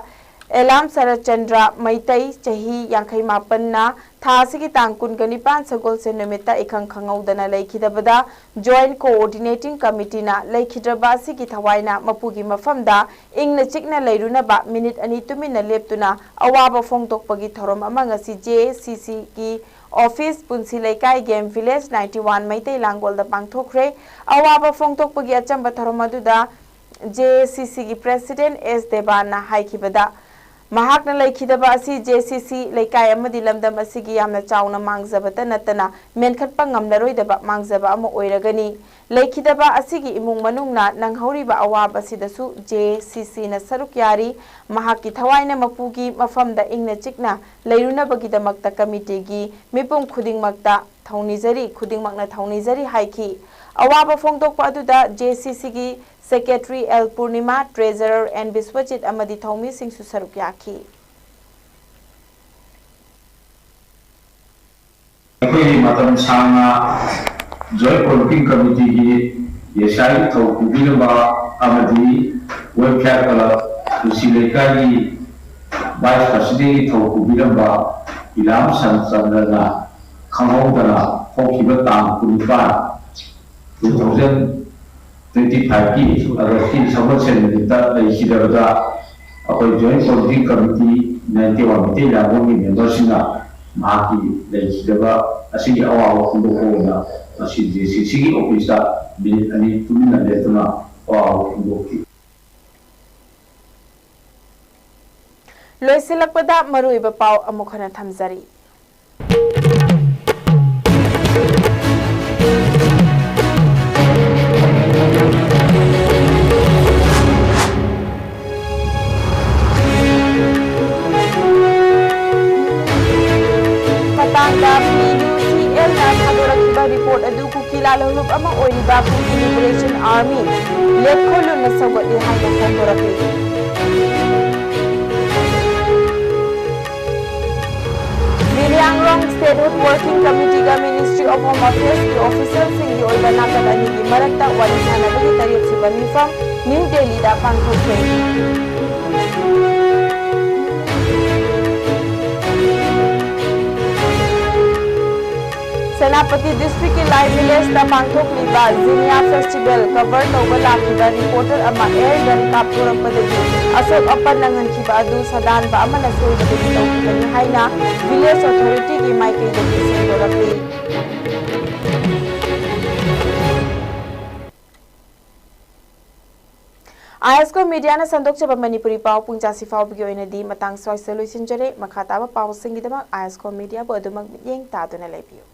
ꯑꯦꯂꯥꯝ ꯁꯔꯠꯆꯟꯗ꯭ꯔ ꯃꯩꯇꯩ, ꯆꯍꯤ ꯌꯥꯡꯈꯩ ꯃꯥꯄꯟꯅ ꯊꯥ ꯑꯁꯤꯒꯤ ꯇꯥꯡ ꯀꯨꯟꯒ ꯅꯤꯄꯥꯟ ꯁꯒꯣꯜꯁꯦꯟ ꯅꯨꯃꯤꯠꯇ ꯏꯈꯪ ꯈꯪꯍꯧꯗꯅ ꯂꯩꯈꯤꯗꯕꯗ Joint Coordinating Committeeꯅ ꯂꯩꯈꯤꯗ꯭ꯔꯕ ꯑꯁꯤꯒꯤ ꯊꯋꯥꯏꯅ ꯃꯄꯨꯒꯤ ꯃꯐꯝꯗ ꯏꯪꯅ ꯆꯤꯛꯅ ꯂꯩꯔꯨꯅꯕ ꯃꯤꯅꯤꯠ ꯑꯅꯤ ꯇꯨꯃꯤꯟꯅ ꯂꯦꯞꯇꯨꯅ ꯑꯋꯥꯕ ꯐꯣꯡꯗꯣꯛꯄꯒꯤ ꯊꯧꯔꯝ ꯑꯃ ꯉꯁꯤ J A C Cꯒꯤ ꯑꯣꯐꯤꯁ, ꯄꯨꯟꯁꯤ ꯂꯩꯀꯥꯏ, Game Village, ninety one Meitei ꯂꯥꯡꯒꯣꯜꯗ ꯄꯥꯡꯊꯣꯛꯈ꯭ꯔꯦ꯫ ꯑꯋꯥꯕ ꯐꯣꯡꯗꯣꯛꯄꯒꯤ ꯑꯆꯝꯕ ꯊꯧꯔꯝ ꯑꯗꯨꯗ J A C Cꯒꯤ President S ꯗꯦꯕꯥꯟꯅ ꯍꯥꯏꯈꯤꯕꯗ, ꯃꯍꯥꯛꯅ ꯂꯩꯈꯤꯗꯕ ꯑꯁꯤ J A C C ꯂꯩꯀꯥꯏ ꯑꯃꯗꯤ ꯂꯝꯗꯝ ꯑꯁꯤꯒꯤ ꯌꯥꯝꯅ ꯆꯥꯎꯅ ꯃꯥꯡꯖꯕꯇ ꯅꯠꯇꯅ ꯃꯦꯟꯈꯠꯄ ꯉꯝꯂꯔꯣꯏꯗꯕ ꯃꯥꯡꯖꯕ ꯑꯃ ꯑꯣꯏꯔꯒꯅꯤ꯫ ꯂꯩꯈꯤꯗꯕ ꯑꯁꯤꯒꯤ ꯏꯃꯨꯡ ꯃꯅꯨꯡꯅ ꯅꯪꯍꯧꯔꯤꯕ ꯑꯋꯥꯕ ꯑꯁꯤꯗꯁꯨ J A C Cꯅ ꯁꯔꯨꯛ ꯌꯥꯔꯤ꯫ ꯃꯍꯥꯛꯀꯤ ꯊꯋꯥꯏꯅ ꯃꯄꯨꯒꯤ ꯃꯐꯝꯗ ꯏꯪꯅ ꯆꯤꯛꯅ ꯂꯩꯔꯨꯅꯕꯒꯤꯗꯃꯛꯇ committeeꯒꯤ ꯃꯤꯄꯨꯝ ꯈꯨꯗꯤꯡꯃꯛꯇ ꯊꯧꯅꯤꯖꯔꯤ, ꯈꯨꯗꯤꯡꯃꯛꯅ ꯊꯧꯅꯤꯖꯔꯤ ꯍꯥꯏꯈꯤ꯫ ꯑꯋꯥꯕ ꯐꯣꯡꯗꯣꯛꯄ ꯑꯗꯨꯗ J A C Cꯒꯤ Secretary L Purnima, Treasurer N Biswajit ꯑꯃꯗꯤ ꯊꯧꯃꯤꯁꯤꯡꯁꯨ ꯁꯔꯨꯛ ꯌꯥꯈꯤ꯫ ꯑꯩꯈꯣꯏꯒꯤ ꯃꯇꯝ ꯁꯥꯡꯅ Joint Coordinating Committeeꯒꯤ ꯌꯦꯁꯥꯏꯒꯤ ꯊꯧ ꯄꯨꯕꯤꯔꯝꯕ ꯑꯃꯗꯤ Welfare Club ꯄꯨꯟꯁꯤ ꯂꯩꯀꯥꯏꯒꯤ Vice Presidentꯒꯤ ꯊꯧ ꯄꯨꯕꯤꯔꯝꯕ ꯏꯂꯥꯝ ꯁꯔꯠꯆꯟꯗ꯭ꯔꯅ ꯈꯪꯍꯧꯗꯅ ꯍꯧꯈꯤꯕ ꯇꯥꯡ ꯀꯨꯟꯅꯤꯄꯥꯟ, two thousand twenty fiveꯀꯤ Augustꯀꯤ ꯁꯒꯣꯜꯁꯦꯟ ꯅꯨꯃꯤꯠꯇ ꯂꯩꯈꯤꯗꯕꯗ ꯑꯩꯈꯣꯏ Joint Coordinating Committee ninety one Meitei ꯂꯥꯡꯒꯣꯜꯒꯤ memberꯁꯤꯡꯅ ꯃꯍꯥꯛꯀꯤ ꯂꯩꯈꯤꯗꯕ ꯑꯁꯤꯒꯤ ꯑꯋꯥꯕ ꯐꯣꯡꯗꯣꯛꯄ ꯑꯣꯏꯅ ꯉꯁꯤ J A C Cꯒꯤ ꯑꯣꯐꯤꯁꯇ ꯃꯤꯅꯤꯠ ꯑꯅꯤ ꯇꯨꯃꯤꯟꯅ ꯂꯦꯞꯇꯨꯅ ꯑꯋꯥꯕ ꯐꯣꯡꯗꯣꯛꯈꯤ꯫ ꯂꯣꯏꯁꯤꯜꯂꯛꯄꯗ ꯃꯔꯨꯑꯣꯏꯕ ꯄꯥꯎ ꯑꯃꯨꯛ ꯍꯟꯅ ꯊꯝꯖꯔꯤ꯫ ꯃꯇꯥꯡꯗ P U C Lꯅ ꯊꯥꯗꯣꯔꯛꯈꯤꯕ report ꯑꯗꯨ ꯀꯨꯀꯤ ꯂꯥꯂꯣꯡꯂꯨꯞ ꯑꯃ ꯑꯣꯏꯔꯤꯕ Kuki Liberation Army ꯂꯦꯞꯈꯣꯂꯨꯅ ꯁꯧꯒꯠꯂꯤ ꯍꯥꯏꯅ ꯐꯣꯡꯗꯣꯔꯛꯂꯤ꯫ ꯂꯤꯂꯤꯌꯥꯡꯔꯣꯡ Statehood Working Committeeꯒ Ministry of Home Affairsꯀꯤ officialꯁꯤꯡꯒꯤ ꯑꯣꯏꯕ ꯅꯥꯀꯜ ꯑꯅꯤꯒꯤ ꯃꯔꯛꯇ ꯋꯥꯔꯤ ꯁꯥꯟꯅꯕꯒꯤ ꯇꯔꯦꯠꯁꯨꯕ ꯃꯤꯐꯝ New Delhiꯗ ꯄꯥꯡꯊꯣꯛꯈ꯭ꯔꯦ꯫ ꯁꯦꯅꯥꯄꯇꯤ ꯗꯤꯁꯇ꯭ꯔꯤꯛꯀꯤ ꯂꯥꯏ ꯚꯤꯂꯦꯖꯇ ꯄꯥꯡꯊꯣꯛꯂꯤꯕ ꯖꯤꯅꯤꯌꯥ ꯐꯦꯁꯇꯤꯚꯦꯜ ꯀꯚꯔ ꯇꯧꯕ ꯂꯥꯛꯈꯤꯕ ꯔꯤꯄꯣꯔꯇꯔ ꯑꯃ ꯑꯦꯌꯔ ꯒꯟ ꯀꯥꯞꯊꯣꯔꯛꯄꯗꯒꯤ ꯑꯁꯣꯛ ꯑꯄꯟ ꯅꯪꯍꯟꯈꯤꯕ ꯑꯗꯨ ꯁꯥꯗꯥꯟꯕ ꯑꯃꯅ ꯁꯣꯏꯕꯗꯒꯤ ꯇꯧꯈꯤꯕꯅꯤ ꯍꯥꯏꯅ ꯚꯤꯂꯦꯖ ꯑꯣꯊꯣꯔꯤꯇꯤꯒꯤ ꯃꯥꯏꯀꯩꯗꯒꯤ ꯁꯦꯡꯗꯣꯔꯛꯂꯤ꯫ ꯑꯥꯏ ꯑꯦꯁ ꯀꯣ ꯃꯤꯗꯤꯌꯥꯅ ꯁꯟꯗꯣꯛꯆꯕ ꯃꯅꯤꯄꯨꯔꯤ ꯄꯥꯎ ꯄꯨꯡ ꯆꯥꯁꯤ ꯐꯥꯎꯕꯒꯤ ꯑꯣꯏꯅꯗꯤ ꯃꯇꯥꯡ ꯁ꯭ꯋꯥꯏꯁꯤꯗ ꯂꯣꯏꯁꯤꯟꯖꯔꯦ꯫ ꯃꯈꯥ ꯇꯥꯕ ꯄꯥꯎꯁꯤꯡꯒꯤꯗꯃꯛ ꯑꯥꯏ ꯑꯦꯁ ꯀꯣ ꯃꯤꯗꯤꯌꯥꯕꯨ ꯑꯗꯨꯃꯛ ꯃꯤꯠꯌꯦꯡ ꯇꯥꯗꯨꯅ ꯂꯩꯕꯤꯌꯨ꯫